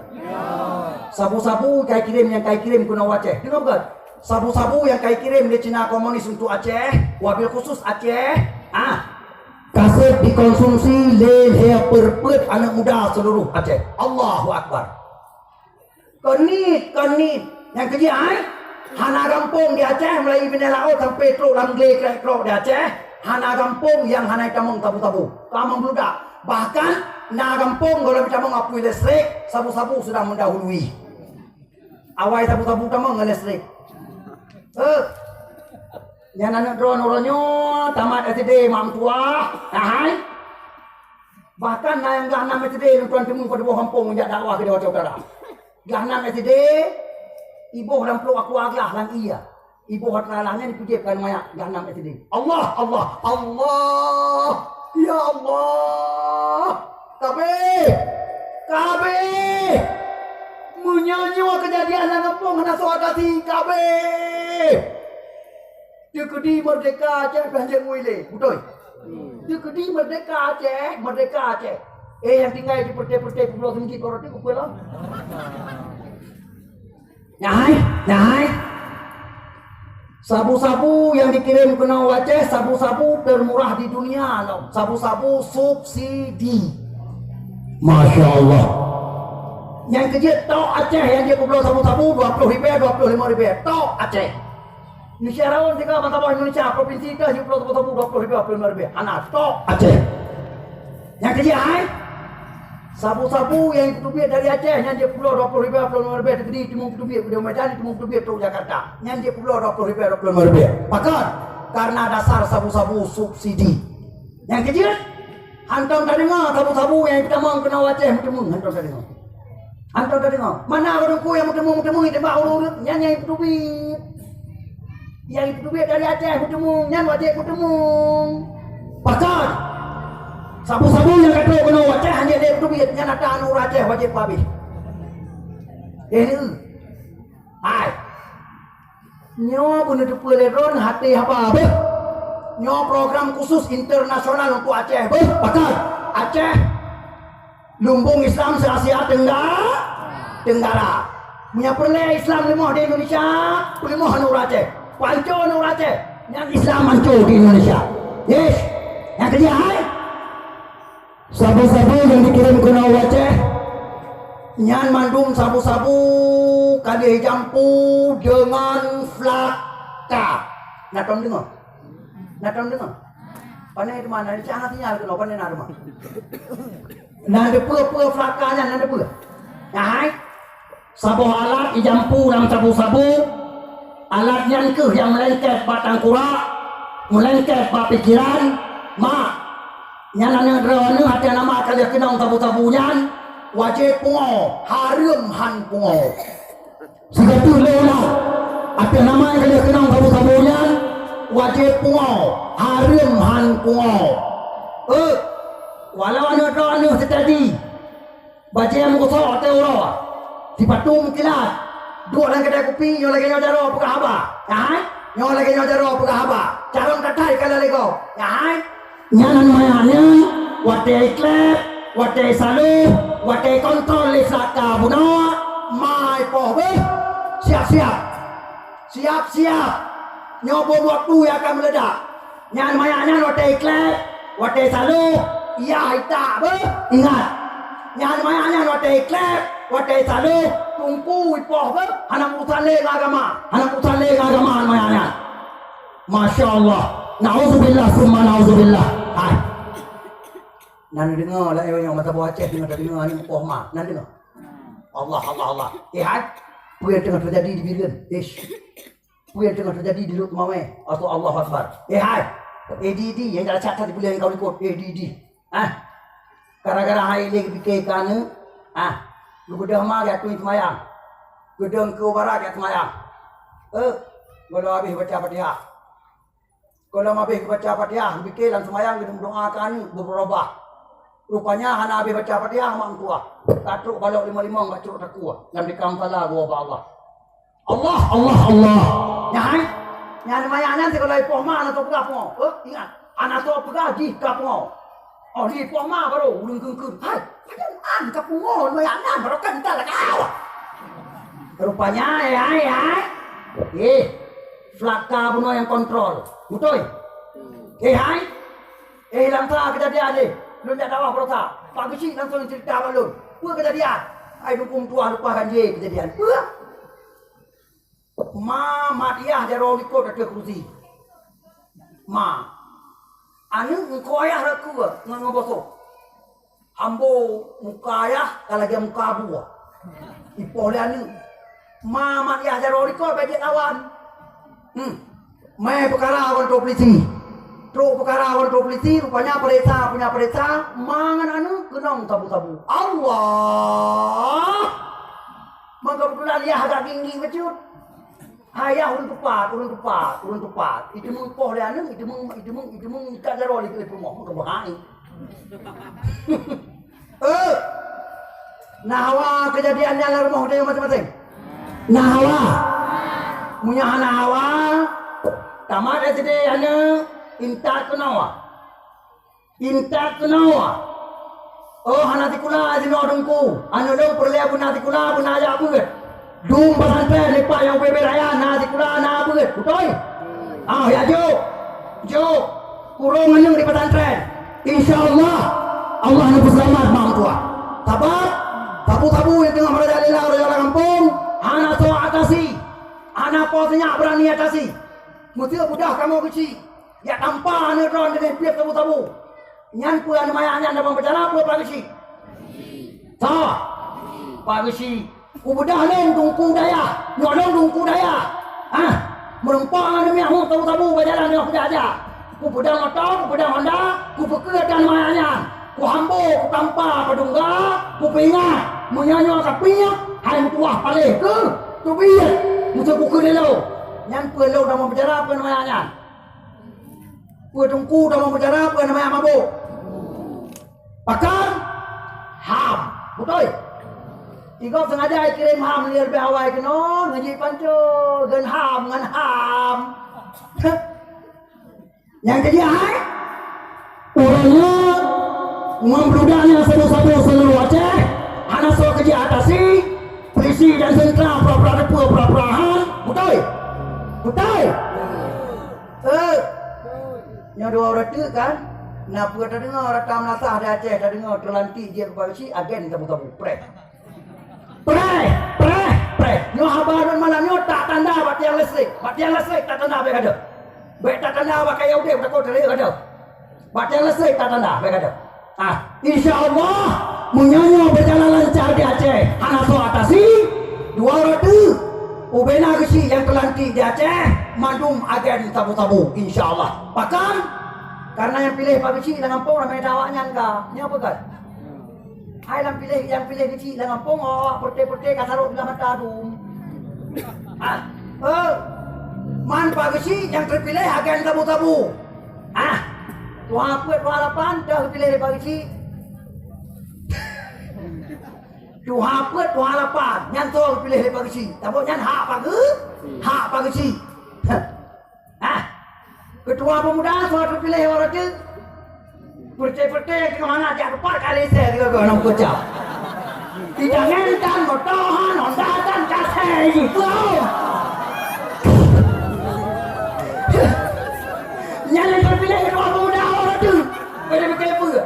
Sabu-sabu kai kirém nyang kai kirém keunoe u Aceh. Deungö peue keuh? Sabu-sabu nyang kai kirém lé Cina komunis untuk Aceh, wabil khusus Aceh, ah, ka sép dikonsumsi lé lhèe peureupeuet aneuk muda seuluruh Aceh. Allahu Akbar. Kon niet, kon niet. Nyang keujeuet hai, hana gampông di Aceh, mulai Bidang Laôt sampai trok lam glé krek-krok di Aceh, hana gampông nyang hana jitamong sabu-sabu. Ka meubludak. Bahkan na gampông gohlom jitamong apui listrik, sabu-sabu sudah mendahului. Awai sabu-sabu tamong ngon listrik. Eh. Nyan aneuk droeneuh uroe nyoe tamat S D mak meutuah, nah hai. Bahkan na nyang glah nam S D lôn tuan teumeung padub boh gampông jak dakwah keu Dewata Utara. Glah nam S D, iboh lam plôk aqua glah lam ie. Iboh atra lah nyan dipeujép keu aneuk manyak glah nam S D. Allah, Allah, Allah. Ya Allah. Kabeh. Kabeh. Meunyoe nyoe keujadian lam gampông hana soe atasi, kabeh. Teukeudi merdeka Aceh pih hanjeuet ngui lé, beutôi? Teukeudi merdeka Aceh, merdeka Aceh. Eh, nyang tinggai di peureute-peureute peubloe seumjit baroe teuh kupeue lom. Nyan hai, nyan hai. Sabu-sabu nyang dikirim keunoe u Aceh, sabu-sabu termurah di dunia lom. Sabu-sabu subsidi. Masya Allah. Nyang keujeuet tok Aceh nyang jipubloe sabu-sabu dua ploh ribèe, dua ploh limong ribèe. Tok Aceh. Indonesia raon tiga mata bawah Indonesia, provinsi dah jiploh sabu-sabu dua ploh ribèe, dua ploh lima ribèe. Hana, tok Aceh. Nyang keujeuet hai, sabu-sabu nyang jipeutubiet dari Aceh, nyan jiploh dua ploh ribèe, dua ploh lima ribèe, teukeudi timong peutubiet, udah macam timong peutubiet trok Jakarta. Nyan jiploh dua ploh ribèe, dua ploh lima ribèe. Pakon? Karena dasar sabu-sabu subsidi. Nyang keujeuet, hantom tadeungoe sabu-sabu nyang jitamong keunoe u Aceh meuteumeung, hantom tadeungoe. Hantom tadeungoe. Mana ureueng ku nyang meuteumeung-meuteumeung tembak ureueng-ureueng nyan nyang jipeutubiet. Nyang jipeutubiet dari Aceh meuteumeung, nyan wajéb meuteumeung. Pakon? Sabu-sabu nyang ka trok keunoe u Aceh hana jipeutubiet, nyan ata aneuk ureueng Aceh wajéb peuhabéh. Eh, hai. Nyoe beuneuteupeu lé droen até haba beuh. Nyoe program khusus internasional untuk Aceh. Beuh, pakat. Aceh lumbung Islam se-Asia Tenggara. Tenggara. Meunyoe peureulée Islam leumoh di Indonesia, peuleumah aneuk ureueng Aceh. Panco aneuk ureueng Aceh. Nyan Islam manco di Indonesia. Yes. Nyang keujah hai. Sabu-sabu nyang dikirim keunoe u Aceh, nyan mandum sabu-sabu ka lheueh jampu deungon flaka. Na tom deungoe? Na tom deungoe? Pane teuma na cak hana sinyal keunoe, pane na teuma. Na deue peue flaka nyan, na deue peue? Nyan hai. Saboh alat ijampu lam sabu-sabu, alat nyan kheueh nyang meulengket bak tangkurak, meulengket bak pikeran, mak. Nyan aneuk droeneuh até nama ka lheueh keunong sabu-sabu nyan, wajéb pungoe, hareuem han pungoe. Sigoe teuk lé ulang, até nama nyang ka lheueh keunong sabu-sabu nyan, wajéb pungoe, hareuem han pungoe. Eh, walau aneuk droeneuh seutadi, bajée meugosok watée uroe, sipatu meukilat, duek lam keudai kupi, nyoe lagée nyoe jaroe peugah haba. Nyan hai? Nyoe lagée nyoe jaroe peugah haba. Carông tathai ka lalée gob. Nyan hai? Nyan aneuk manyak nyan, watée ikleb, watée isaloh, watée ikontrol lé flaka bunoe, ma ipoh beuh. Siap-siap. Siap-siap. Nyoe bom waktu nyang akan meuledak. Nyan manyak nyan watée ikleb, watée isaloh, iyah itak beuh, ingat. Nyan manyak nyan watée ikleb, watée isaloh, teungku ipoh beuh, hana urusan lé ngon agama, hana urusan lé ngon agama nyan manyak nyan. Masya Allah. Nauzubillah summa nauzubillah. Hai. Nan deungoe lah, eh, nyang mata buah Aceh deungoe, deungoe ni poh ma. Nan deungoe. Allah, Allah, Allah. Eh, hai. Peue nyang teungoh teujadi di Bireuen? Ish. Peue nyang teungoh teujadi di Lhokseumawe? Atau Allahu Akbar. Eh, hai. Eh, di, di, nyang galak that-that di buleuen kau likot. Eh, di, di. Ah. Gara-gara hai lé geupike keu aneuk, ah, geubeudôh ma geujak tueng seumayang. Geudong keu barat geujak seumayang. Eh, gohlom habéh baca Fatihah. Gohlom habéh geubaca Fatihah, geupike lam seumayang geudong doa keu aneuk beubeurubah. Rupanya hana habéh baca Fatihah mak meutuah. Ka trok balok limong-limong bak trok takue lam dikam sala geuwoe bak Allah. Allah, Allah, Allah. Nyan hai. Nyan manyak nyan sigohlom ipoh ma hana soe peugah pungoe. Eh, ingat, hana soe peugah jih ka pungoe. Oh, di ipoh ma baru ureueng keungkeuen. Hai, padahai an ka pungoe manyak nyan baru kan entar lagak. Rupanya, eh, hai, hai. Eh, flaka bunoe nyang kontrol. Beutôi? Eh, hai. Eh, lam sa keujadian deh. Lôn jak dakwah barosa. Pak Geuchik langsung cerita bak lôn. Peue keujadian? Ai dukung tuah leupah ganjé keujadian. Peue? Ma mat yah jaroe likot ateueh kursi. Ma. Aneuk eungkôt ayah rakue ngon, ngon bosoh. Ambo muka ayah ka lagée muka abu. Ipoh lé aneuk. Ma mat yah jaroe likot bak jeuet lawan. Hmm. Mé peukara u kantor polisi. Trok peukara u kantor polisi, rupanya peuriksa, punya peuriksa, ma ngon aneuk keunong sabu-sabu. Allah! Maka keubeutulan yah agak ginggi bacut. Hai yah ureueng tupat, ureueng tupat, ureueng tupat. Iteumeupoh lé aneuk, iteumeu, iteumeu, iteumeu ikat jaroe lé, lé peurumoh, meukeubah hai. Eh, na hawa keujadian nyan lam rumoh geutanyoe maséng-maséng? Na hawa? Meunyoe hana hawa, tamat S D aneuk, intat keunoe. Intat keunoe. Oh, hana sikula jinoe teungku. Aneuk lôn peureulée beuna sikula, beuna jak beuet. Dum pesantren leupah nyang ubé-bé raya na sikula, na beuet. Beutôi? Ah, ya jok. Jok. Kurong aneuk di pesantren. Insya Allah, Allah neupeuseulamat mak meutuah. Sabab, sabu-sabu nyang teungoh meurajalela-rajalela gampông, hana soe atasi. Hana po sinyak beurani atasi. Meuseu beudoh kamoe keuchik. Jak tampa aneuk droe deungon piep sabu-sabu. Nyan peue aneuk manyak nyan tabang peucara peue Pak Geuchik? Sa? Pak Geuchik. Kubeudoh lôn teungku dayah, nyoe lôn teungku dayah. Hah? Meureumpok ngon aneuk miet hom sabu-sabu bak jalan nyoe kuja-aja. Kupeudong moto, kupeudong honda, kupeukeue aneuk manyak nyan. Kuhambo, kutampa padungga, kupeuingat. Meunyoe nyoe ka piep, hai meutuah paléh keuh, teubiet. Meuseu kukheun lé lôn. Nyan peue lôn tabang peucara peue aneuk manyak nyan? Peue teungku tamong peucara, peue nama nyang mabök? Pakon? Ham. Beutôi? Igob sengaja ikirém ham lé leubeh awai keunoe, ngon jih panco, ngon ham, ngon ham. Nyang keujeuet hai, ureueng nyoe meubludak nyan saboh-saboh seuluruh Aceh, hana soe keujeuet atasi, polisi dan tentara pura-pura teupeue, pura-pura han. Beutôi? Beutôi? Eh, nyoe dua ureueng teuk kan? Na peue tadeungoe, rata meulasah di Aceh tadeungoe teulantik jeuet keu polisi, agen sabu-sabu. Preh. Preh, preh, preh. Nyoe haba lôn malam nyoe tak tanda bak tiang listrik. Bak tiang listrik tak tanda bèk gadôh. Bèk tak tanda bak kayèe udép, takot teureuek gadôh. Bak tiang listrik tak tanda bèk gadôh. Ah, insya Allah, meunyoe nyoe beujalan lancar di Aceh, hana soe atasi, dua ureueng teuk. Ubena geuchik nyang teulantik di Aceh, mandum agen sabu-sabu, insya Allah. Pakon? Karena nyang piléh Pak Geuchik lam gampông ramé that awaknyan ka. Nyoe peugah. Hai lam piléh, nyang piléh Geuchik lam gampông, awak peureté-peureté ka sarok dilam mata dum. Ah, eh, man Pak Geuchik nyang teupiléh agen sabu-sabu. Ah, tuha peuet, tuha lapan, dah piléh lé Pak Geuchik. Tuha peuet, tuha lapan, nyan soe piléh lé Pak Geuchik. Saboh nyan hak Pak Geu-, hak Pak Geuchik. Ah, ketua pemuda soe teupiléh ureueng teuk. Peureté-peureté nyang teungoh mangat jak keupat kali seh tiga goh nang kucap. Idangan tan moto han, Honda tan kaseh jih. Tuh. Nyan lé teupiléh ketua pemuda ureueng teuk. Pada beutôi peue?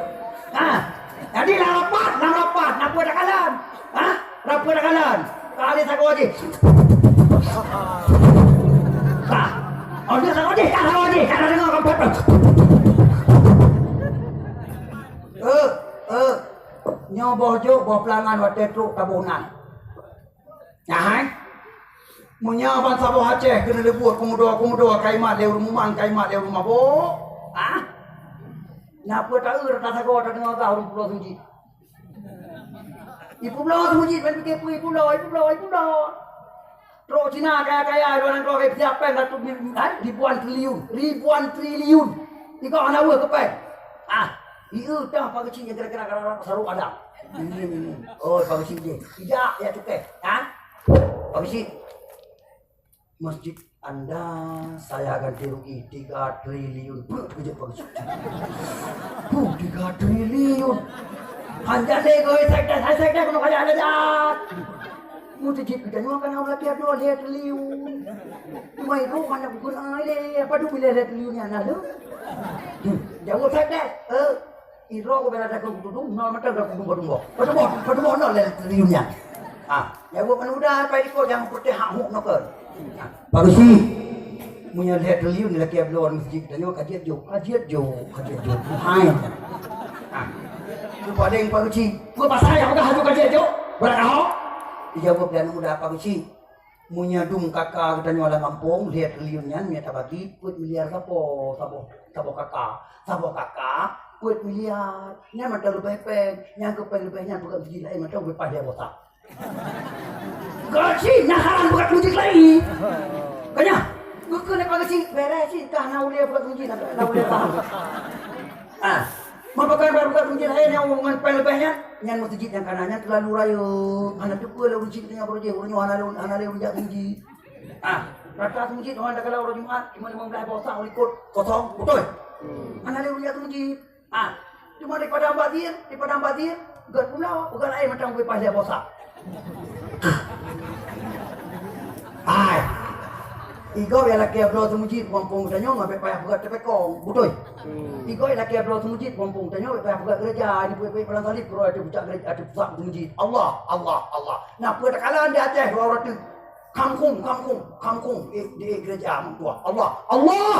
Ha? Jadi lam rapat, lam rapat, na peue takalon? Ha? Rapat takalon. Ka lheueh sagoe jih. Ka. Oh, dia sagoe jih, ka sagoe jih, ka deungoe kan. Eh, eh. Nyoe boh jok, boh peulangan watèe trok taboh nan. Nyan hai. Meunyoe ban saboh Aceh keuneuk leubeh peumuda-peumuda kaimat lé ureueng mumang, kaimat lé ureueng mabök. Ah? Na peue taeu rata sagoe tadeungoe gah ureueng peubloe seumeujid. Ipeubloe seumeujid ban pike peue ipeubloe, ipeubloe, ipeubloe. Trok Cina kaya-kaya, dua nanggroe siap péng ratus mil-, hai, ribuan triliun, ribuan triliun. Igoe hana weueh keu péng. Ah, ieu tah Pak Geuchik nyang kira-kira rara sarok Adam. Oh, Pak Geuchik jih. Tidak, ya cukai. Ha? Pak Geuchik. Masjid Anda saya ganti rugi tiga triliun. Peue teukejut Pak Geuchik. Huh, tiga triliun. Hana lé goe sekdes, hai sekdes, keunoe kaya ada jat. Meuseujid geutanyoe kan hana lagèe dua lhèe triliun. Cuma itu hana guna ai lé, apa tu bila lhèe triliun nyan lalu? Hmm, jaweueb sekdes. Eh, Iro ku bela takon kutudung, nol mata udah kutudung badum boh. Badum boh, badum boh nol lé triliun nyan. Ha, ya buat mana udah apa iko jangan putih hak huk nokon. Ha, Pak Geuchik, punya lhèe triliun lagi bloe masjid tanyoe kajiet jo, kajiet jo, kajiet jo. Hai. Ha. Tu paling Pak Geuchik. Ku pasal ya udah haju kajiet jo. Berat kau. Dijawab dan udah Pak Geuchik. Meunyoe dum kaka geutanyoe lam gampông, lhèe triliun nyan meunyoe tabagi, peuet miliar sapo, saboh, saboh kaka. Saboh kaka, peuet miliar. Nyan mantong leubeh péng, nyang keu péng leubeh nyan peugah masjid laén mantong leupah lhèe boh sak. Gaji nyan haram peugah masjid laén. Kanya, geukheun lé Pak Geuchik, bèrèh cit kah na ulèe peugah masjid, na ulèe paham. Ah, meupeukan baru kat masjid laén nyang ngon péng leubeh nyan, nyan meuseujid nyang kana nyan teulalu rayeuk. Hana teupeue lé ureueng cit nyang beureuji, ureueng nyoe hana lé, hana lé ureueng jak masjid. Ah, rata masjid orang dah kalau orang Jumat cuma lima belas boh sak likot kosong, beutôi? Hana lé ureueng jak masjid. Ah, cuma di Padang Pasir, di Padang Pasir, gèt pulo, peugah laén macam kueh pasir boh sak. Hai. Igoe ya lakèe bloe seumeujid gampông tanyoe ngabek payah peugah teupekong, beutôi? Igoe ya lakèe bloe seumeujid gampông tanyoe ngabek payah peugah gereja, ini pue-pue palang salib keudroe ateueh pucak gereja, ateueh pusat seumeujid. Allah, Allah, Allah. Na peue takalon di Aceh dua ureueng teuk. Kangkung, kangkung, kangkung. Eh, di gereja meutuah. Allah, Allah.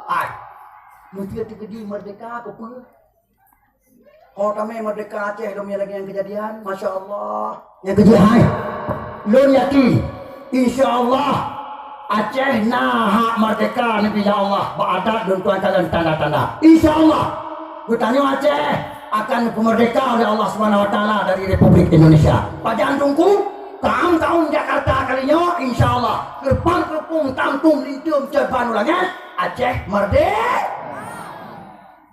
Hai. Meusti teukeudi merdeka keu peue? Ho tamè merdeka Aceh lom nyang lagèe nyan keujadian, masya Allah. Nyang keujeuet hai. Lôn yakin, insya Allah Aceh na hak merdeka neubila Allah bak adat lôn tuan kalon tanda-tanda. Insya Allah geutanyoe Aceh akan geupeumerdeka oleh Allah Subhanahu Wa Taala dari Republik Indonesia. Pajan teungku, taun-taun Jakarta kali nyoe, insya Allah geupang keurupung tam tum linteum cot ban u langèt, Aceh merdeka.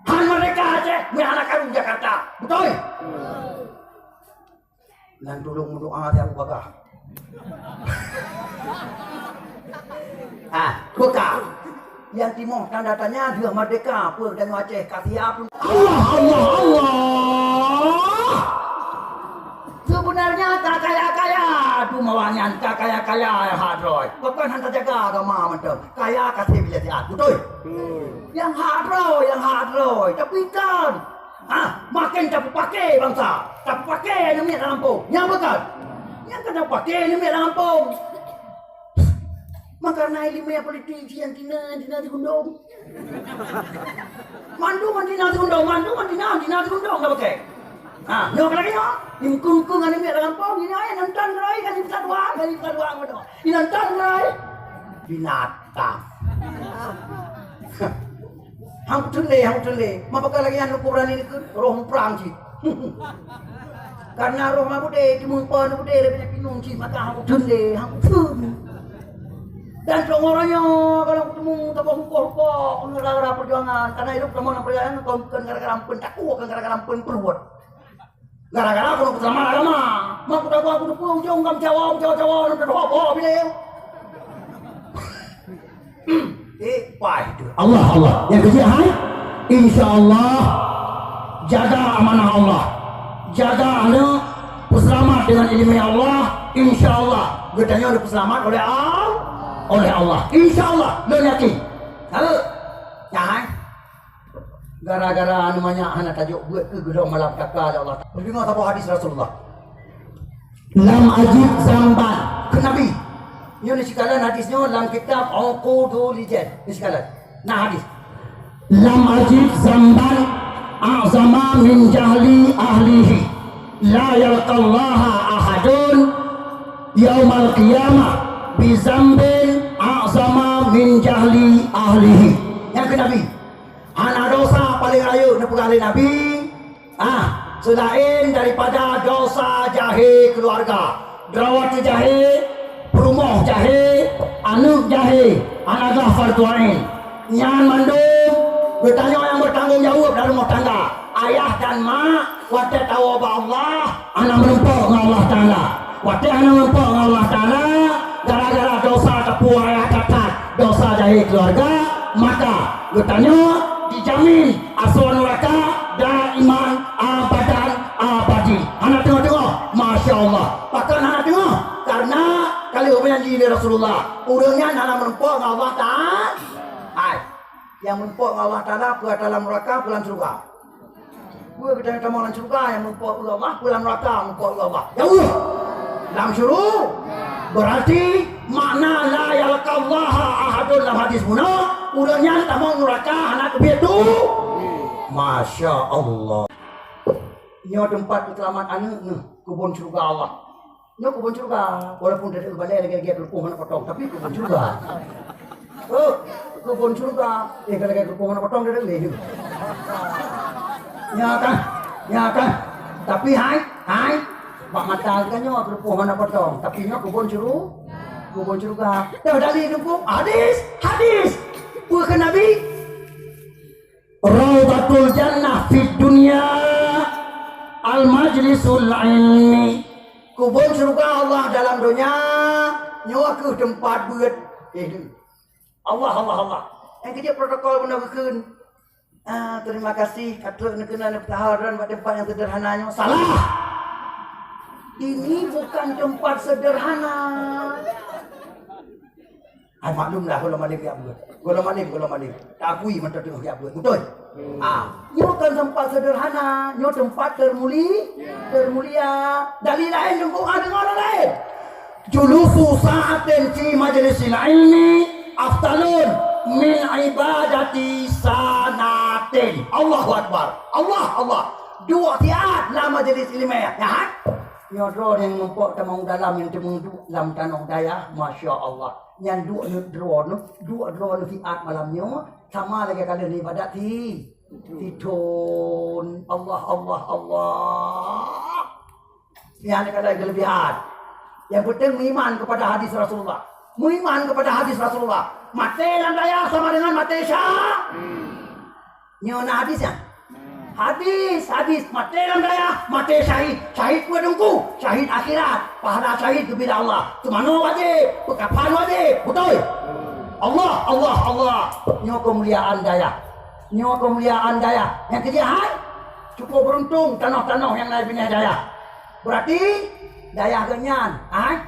Han merdeka Aceh, meuhana karu Jakarta. Beutôi? Nan tulông meudoa siat Abu Bakar. Ah, buka. Nyang timoh tanda tanya deuh merdeka, peue geutanyoe Aceh ka siap? Allah, Allah, Allah! Sebenarnya ka kaya-kaya, dumawa nyan ka kaya-kaya nyang hak droe. Pakon hana jaga agama mantong. Kaya ka seb ilée siat, beutôi? Nyang hak droe, nyang hak droe. Tapi kan, ha, makin tapeupaké bansa, tapeupaké aneuk miet lam gampông. Nyang beukan? Nyang ka tapeupaké aneuk miet lam gampông. Maka na ileumèe politik jih nyang tina, tina sigundong. Mandum tina sigundong, mandum tina, tina sigundong dah pakai. Ha, nyoe ka lagèe nyoe. Di meukeung-keung aneuk miet lam gampông, ini ayah nonton gerai kali pesawat, kali pesawat mana. Di nonton gerai. Binatang. Hang peuteun lé, hang peuteun lé. Ma pakon lagèe nyan lôn peuberani neukheun, roh muprang cit. Karena roh ma beudé, teumeupo na beudé, leubeh pinueng cit, maka hang peuteun lé, hang peuteun. Dan seumeuroe nyoe, kalau kuteumé saboh huköm-huköm, gara-gara perjuangan, karena hidup sama dalam perjuangan, kon, kon gara-gara ampeuen takue, kon gara-gara ampeuen peuruet. Gara-gara keuneuk peuseulamat agama. Mak kuda gua kuteupeu ujong gam cawa, cawa-cawa, lam teudoh boh bilé. Eh, pai tu. Allah, Allah. Nyang keujiak hai, insya Allah, jaga amanah Allah. Jaga aneuk, peuseulamat dengan ileumèe Allah. Insya Allah, geutanyoe dipeuseulamat oleh Al-, oleh Allah. Insya Allah, lôn yakin. Tahu? Nyan hai. Gara-gara aneuk manyak hana tajok beuet keu geudong malam taka, ya Allah. Peudeungoe saboh hadis Rasulullah. Lam ajib zamban, kheun Nabi. Nyoe neusikalon hadis nyoe lam kitab Uqudul Lijan. Neusikalon. Na hadis. Lam ajib zamban a'zama min jahli ahlihi. La yalqallaha ahadun yaumal qiyamah bi zambin a'zama min jahli ahlihi. Nyan kheun Nabi. Hana dosa paleng rayeuk neupeugah lé Nabi, ah, seulaén daripada dosa jahé keuluwarga. Droe jahé, peurumoh jahé, aneuk jahé, hana glah fardu ain. Nyan mandum geutanyoe nyang beutanggong jaweueb dalam rumoh tangga. Ayah dan mak watèe tawoe bak Allah, hana meurumpok ngon Allah Taala. Watèe hana meurumpok ngon Allah Taala, gara-gara dosa tapeubuet that-that, dosa jahé keuluwarga, maka geutanyoe dijamin asoe nuraka daiman abadan abadin. Hana teungoh-teungoh, masya Allah. Pakon hana teungoh? Karena ka lheueh geujanji lé Rasulullah, ureueng nyan hana meurumpok ngon Allah Taala. Hai, nyang meurumpok ngon Allah Taala, peue lam nuraka, peue lam syeuruga. Peue geutanyoe tamong lam syeuruga nyang meurumpok ngon Allah, peue lam nuraka meurumpok ngon Allah. Jauh. Lam syuru-, berarti makna la yalqallaha ahadun lam hadis bunoe, ureueng nyan tamong nuraka hana keubiet tu. Masya Allah. Nyoe teumpat peuseulamat aneuk neuh, keubon syeuruga Allah. Nyoe keubon syeuruga, walaupun teudeuk balèe lagèe-lagèe keureupôh hana potong, tapi keubon syeuruga. Oh, keubon syeuruga. Eh, lagèe keureupôh hana potong teudeuk lé. Nyo kan? Nyo kan? Tapi hai, hai, bak mata geutanyoe keureupôh hana potong, tapi nyoe keubon syeuruga. Keubon syeuruga. Dah dalil teungku, hadis, hadis. Peue kheun Nabi? Raudhatul jannah fid dunya al majlisul ilmi. Keubon syeuruga Allah dalam donya, nyoe kheueh teumpat beuet. Eh, Allah, Allah, Allah. Nyang keujeuet protokol bunoe geukheun. Ah, terima kasih, ka trok neukeuna neupeutahor droen bak teumpat nyang sederhana nyoe. Salah. Ini bukan tempat sederhana. Hai, maklumlah, gohlom alim jak beuet. Gohlom alim, gohlom alim. Taakui mantong teungoh jak beuet. Beutôi? Ah, nyoe kon teumpat sederhana, nyoe teumpat termuli-, termulia. Dalil laén teungku, ah, deungoe lôn laén. Julusu sa'atin fi majlisil ilmi afdalun min ibadati sanatin. Allahu Akbar. Allah, Allah. Duek siat lam majlis ileumèe. Ya, kan? Nyoe droeneuh nyang meurumpok tamong dalam nyang teumeuduek lam tanoh dayah, masya Allah. Nyan duek nyoe droeneuh, duek droeneuh siat malam nyoe, sama lagèe ka lheueh ibadat si-, sithon. Allah, Allah, Allah. Nyan adalah kelebihan. Yang penting meuiman kepada hadis Rasulullah. Meuiman kepada hadis Rasulullah. Maté lam dayah sama dengan maté syahid. Nyoe na hadis nyan? Hadis, hadis. Maté lam dayah, maté syahid. Syahid peue teungku? Syahid akhirat. Pahala syahid geubri lé Allah. Seumanoe wajéb, peukafan wajéb. Beutôi? Allah, Allah, Allah. Nyoe keumuliaan dayah. Nyoe keumuliaan dayah. Nyang keujeuet hai, cukup beuruntung tanoh-tanoh nyang na binéh dayah. Beurati dayah geuhnyan, hai,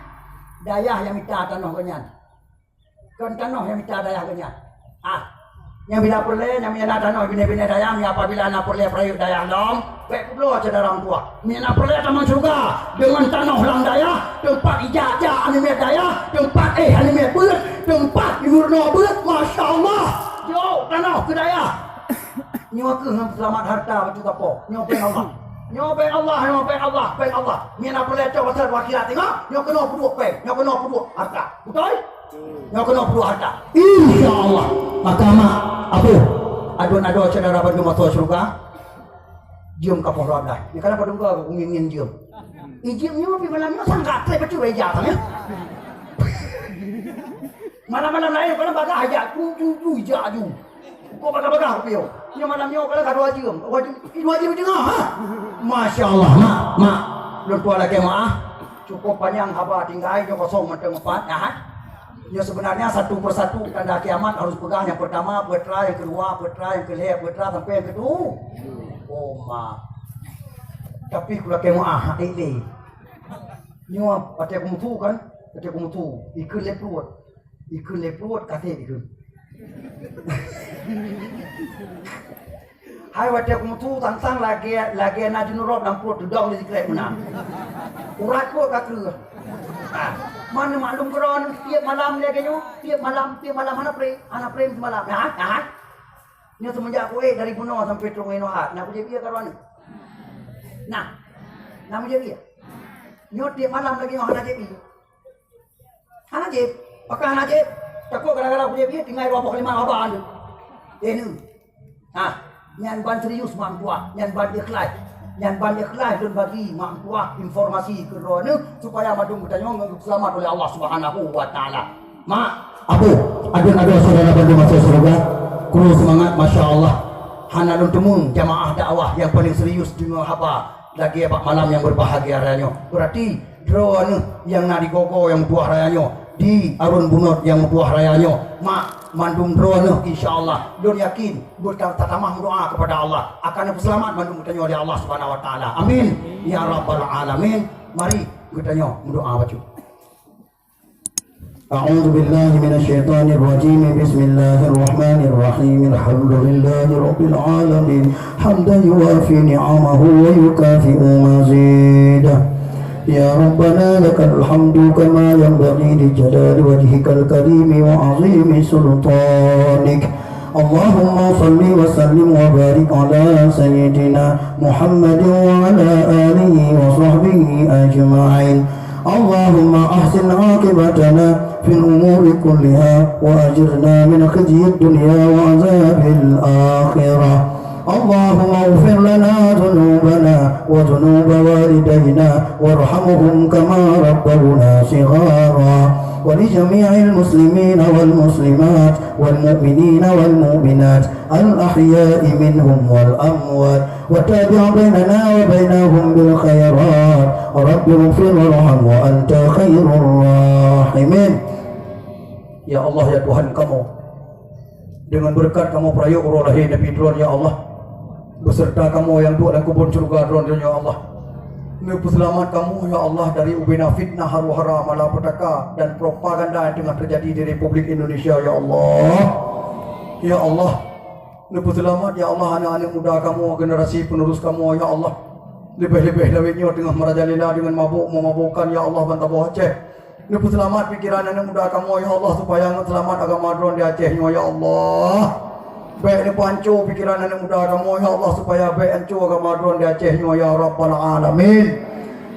dayah nyang mita tanoh geuhnyan. Kon tanoh nyang mita dayah geuhnyan. Ah, nyang bila peureulée, nyang mita tanoh binéh-binéh dayah, nyang apabila na peureulée peurayeuk dayah lom, bék peubloe syedara meutuah. Mita peureulée tamong syeuruga deungon tanoh lam dayah, teumpat ija-ja aneuk miet dayah, teumpat éh aneuk miet beuet, teumpat imeurunoe beuet. Masya Allah. Jok tanoh keu dayah. Nyoe keuh nyang seulamat harta bacut gapo. Nyoe péng Allah. Nyoe péng Allah, nyoe péng Allah, péng Allah. Mita peureulée cok pasal akhirat teuma, nyoe keunoe peuduek péng, nyoe keunoe peuduek harta. Beutôi? Nyoe keunoe peuduek harta. Insya Allah. Maka mak, abu, adun adoe syedara bandum asoe syeuruga. Jeuem ka poh dua belas. Nyoe kana padum ka ku ngieng-ngieng jeuem. Ijeuem nyoe pih malam nyoe sangat trép bacut ija tanyoe. Malam-malam laén kana bagah ija ju ju ju ija ju. Kok bagah-bagah piôh. Nyoe malam nyoe kana ka dua jeuem. Dua jeuem, dua jeuem teungoh, ha? Masya Allah, mak, mak. Lôn tuan lakée meuah. Cukup panyang haba tinggai nyoe kosong mantong empat, ya. Nyoe sebenarnya satu persatu tanda kiamat harus peugah, yang pertama peutra, yang kedua peutra, yang kelhée peutra sampai yang ketu-, oh, ma. Tapi kula keu meuah hati lé. Nyoe patéh kumutu kan, patéh kumutu, ikeu lé pruet. Ikeu lé pruet kaseh ikeu. Hai watée kumutu tantang lagée, lagée na jeunurot lam pruet teudong di sikrek meunan. Urat kot ka kreueh. Ah, mana maklum keudroe tiep malam lagée nyoe, tiep malam, tiep malam hana prem, hana prem semalam. Nah, nah. Nyoe semenjak kuék dari bunoe sampai trok inoe hat, na kujép ie karoe nyoe. Nah. Na kujép ie. Nyoe tiep malam lagée nyoe hana jép ie. Hana jép. Pakon hana jép? Takot gara-gara kujép ie tinggai dua boh lima haba nyoe. Eh, nyoe. Nah, nyan ban serius mak meutuah, nyan ban ikhlas. Nyan ban ikhlas lôn bagi mak meutuah informasi keu droeneuh supaya mandum geutanyoe seulamat oleh Allah Subhanahu wa Taala. Mak, abu, adun adoe syedara bandum asoe syeuruga, kru seumangat, masya Allah. Hana lôn teumong jamaah dakwah nyang paleng serius deungoe haba lagée bak malam nyang beurbahagia raya nyoe. Beurati droeneuh nyang na di gogo nyang meutuah raya nyoe, di arôn bunot nyang meutuah raya nyoe, mak, mandum droeneuh, insya Allah, lôn yakin beutatamah meudoa keupada Allah akan neupeuseulamat mandum geutanyoe lé Allah Subhanahu wa Taala. Amin ya rabbal alamin. Mari geutanyoe meudoa bacut. أعوذ بالله من الشيطان الرجيم. بسم الله الرحمن الرحيم. الحمد لله رب العالمين. حمدا يوافي نعمه ويكافئ مزيده. يا ربنا لك الحمد كما ينبغي لجلال وجهك الكريم وعظيم سلطانك. اللهم صل وسلم وبارك على سيدنا محمد وعلى آله وصحبه أجمعين. اللهم أحسن عاقبتنا في الأمور كلها وأجرنا من خزي الدنيا وعذاب الآخرة. اللهم اغفر لنا ذنوبنا وذنوب والدينا وارحمهم كما ربونا صغارا، ولجميع المسلمين والمسلمات والمؤمنين والمؤمنات الأحياء منهم والأموات، وتابع بيننا وبينهم بالخيرات. رب اغفر وارحم وأنت خير الراحمين. Ya Allah, ya Tuhan kamoe, deungon beureukat kamoe peurayeuk uroe lahé Nabi Droen, ya Allah, beuseureuta kamoe nyang duek lam keubon syeuruga Droen, ya Allah. Neupeuseulamat kamoe, ya Allah, dari ubena fitnah, huru-hara, malapetaka, dan propaganda nyang teungoh teujadi di Republik Indonesia, ya Allah. Ya Allah, neupeuseulamat, ya Allah, aneuk-aneuk muda kamoe, generasi penerus kamoe, ya Allah. Leubeh-leubeh lawét nyoe teungoh merajalela deungon mabök, meumabokan, ya Allah, ban saboh Aceh. Neupeuseulamat pikeran aneuk muda kamoe, ya Allah, supaya ngon seulamat agama Droen di Aceh nyoe, ya Allah. Bék neupeuhanco pikeran aneuk muda kamoe, ya Allah, supaya bék hanco agama Droen di Aceh nyoe, ya Rabbal Alamin.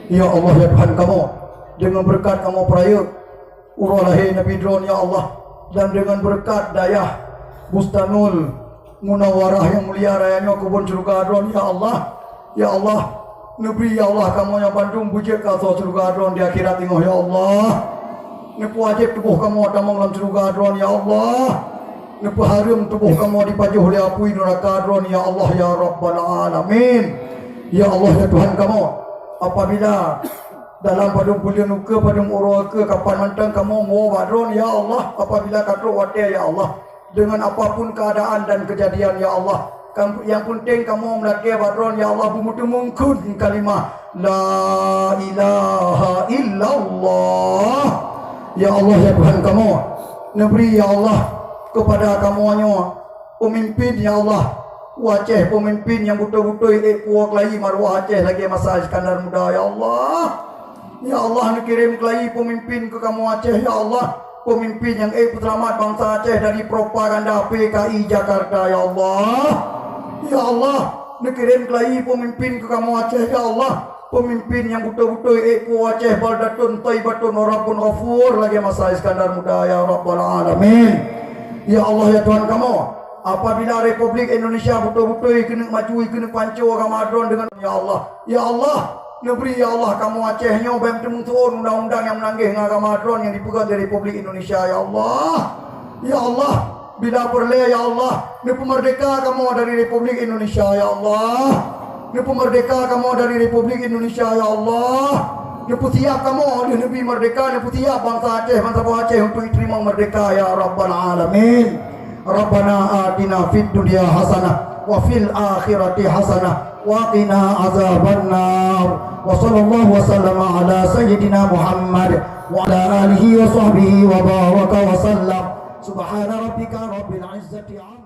Ya Allah, ya Tuhan kamoe, deungon beureukat kamoe peurayeuk uroe lahé Nabi Droen, ya Allah, dan deungon beureukat dayah Bustanul Munawwarah nyang mulia raya nyoe, keubon syeuruga Droen, ya Allah. Ya Allah, neubri, ya Allah, kamoe nyang bandum beujeuet keu asoe syeuruga Droen di akhirat teungoh, ya Allah. Neupeuwajéb tuboh kamoe tamong lam syeuruga Droen, ya Allah. Neupeuhareuem tuboh kamoe dipajoh lé apui neuraka Droen, ya Allah, ya Rabbal Alamin. Ya Allah, ya Tuhan kamoe, apabila Dalam padum buleuen ukeue, padum uroe ukeue, kapan mantong kamoe meuwoe bak Droen, ya Allah, apabila ka trok watée, ya Allah, deungon apapun keuadaan dan keujadian, ya Allah, kam-, nyang peunteng kamoe meulakée bak Droen, ya Allah, beumeuteumongkeun kalimah La ilaha illallah. Ya Allah, ya Tuhan kamoe, neubri, ya Allah, keupada kamoe nyoe peumimpin, ya Allah, u Aceh, peumimpin nyang beutôi-beutôi ék puwoe keulayi maruah Aceh lagée masa Iskandar Muda, ya Allah. Ya Allah, neukirém keulayi peumimpin keu kamoe Aceh, ya Allah, peumimpin nyang ék peuseulamat bansa Aceh dari propaganda P K I Jakarta, ya Allah. Ya Allah, neukirém keulayi peumimpin keu kamoe Aceh, ya Allah, peumimpin nyang beutôi-beutôi ék puwoe Aceh baldatun thaibatun wa rabbun ghafur lagée masa Iskandar Muda, ya Rabbal Alamin. Ya Allah, ya Tuhan kamoe, apabila Republik Indonesia beutôi-beutôi keuneuk maju, keuneuk panco agama Droen deungon, ya Allah, ya Allah, neubri, ya Allah, kamoe Aceh nyoe bèk meuteumeutuon undang-undang nyang meunanggeh ngon agama Droen nyang dipeugöt lé Republik Indonesia, ya Allah. Ya Allah, bila peureulée, ya Allah, neupeumeurdeka kamoe dari Republik Indonesia, ya Allah. Neupeumeurdeka kamoe dari Republik Indonesia, ya Allah. Neupeusiap kamoe lheueh neubi meurdeka, neupeusiap bansa Aceh, bansa boh Aceh untuk jiteurimong meurdeka, ya Rabbal Alamin. Rabbana atina fid dunya hasanah wa fil akhirati hasanah wa qina azabannar. Wa sallallahu wa sallama ala sayyidina Muhammad wa ala alihi wa sahbihi wa baraka wa sallam. Subhana rabbika rabbil izzati amma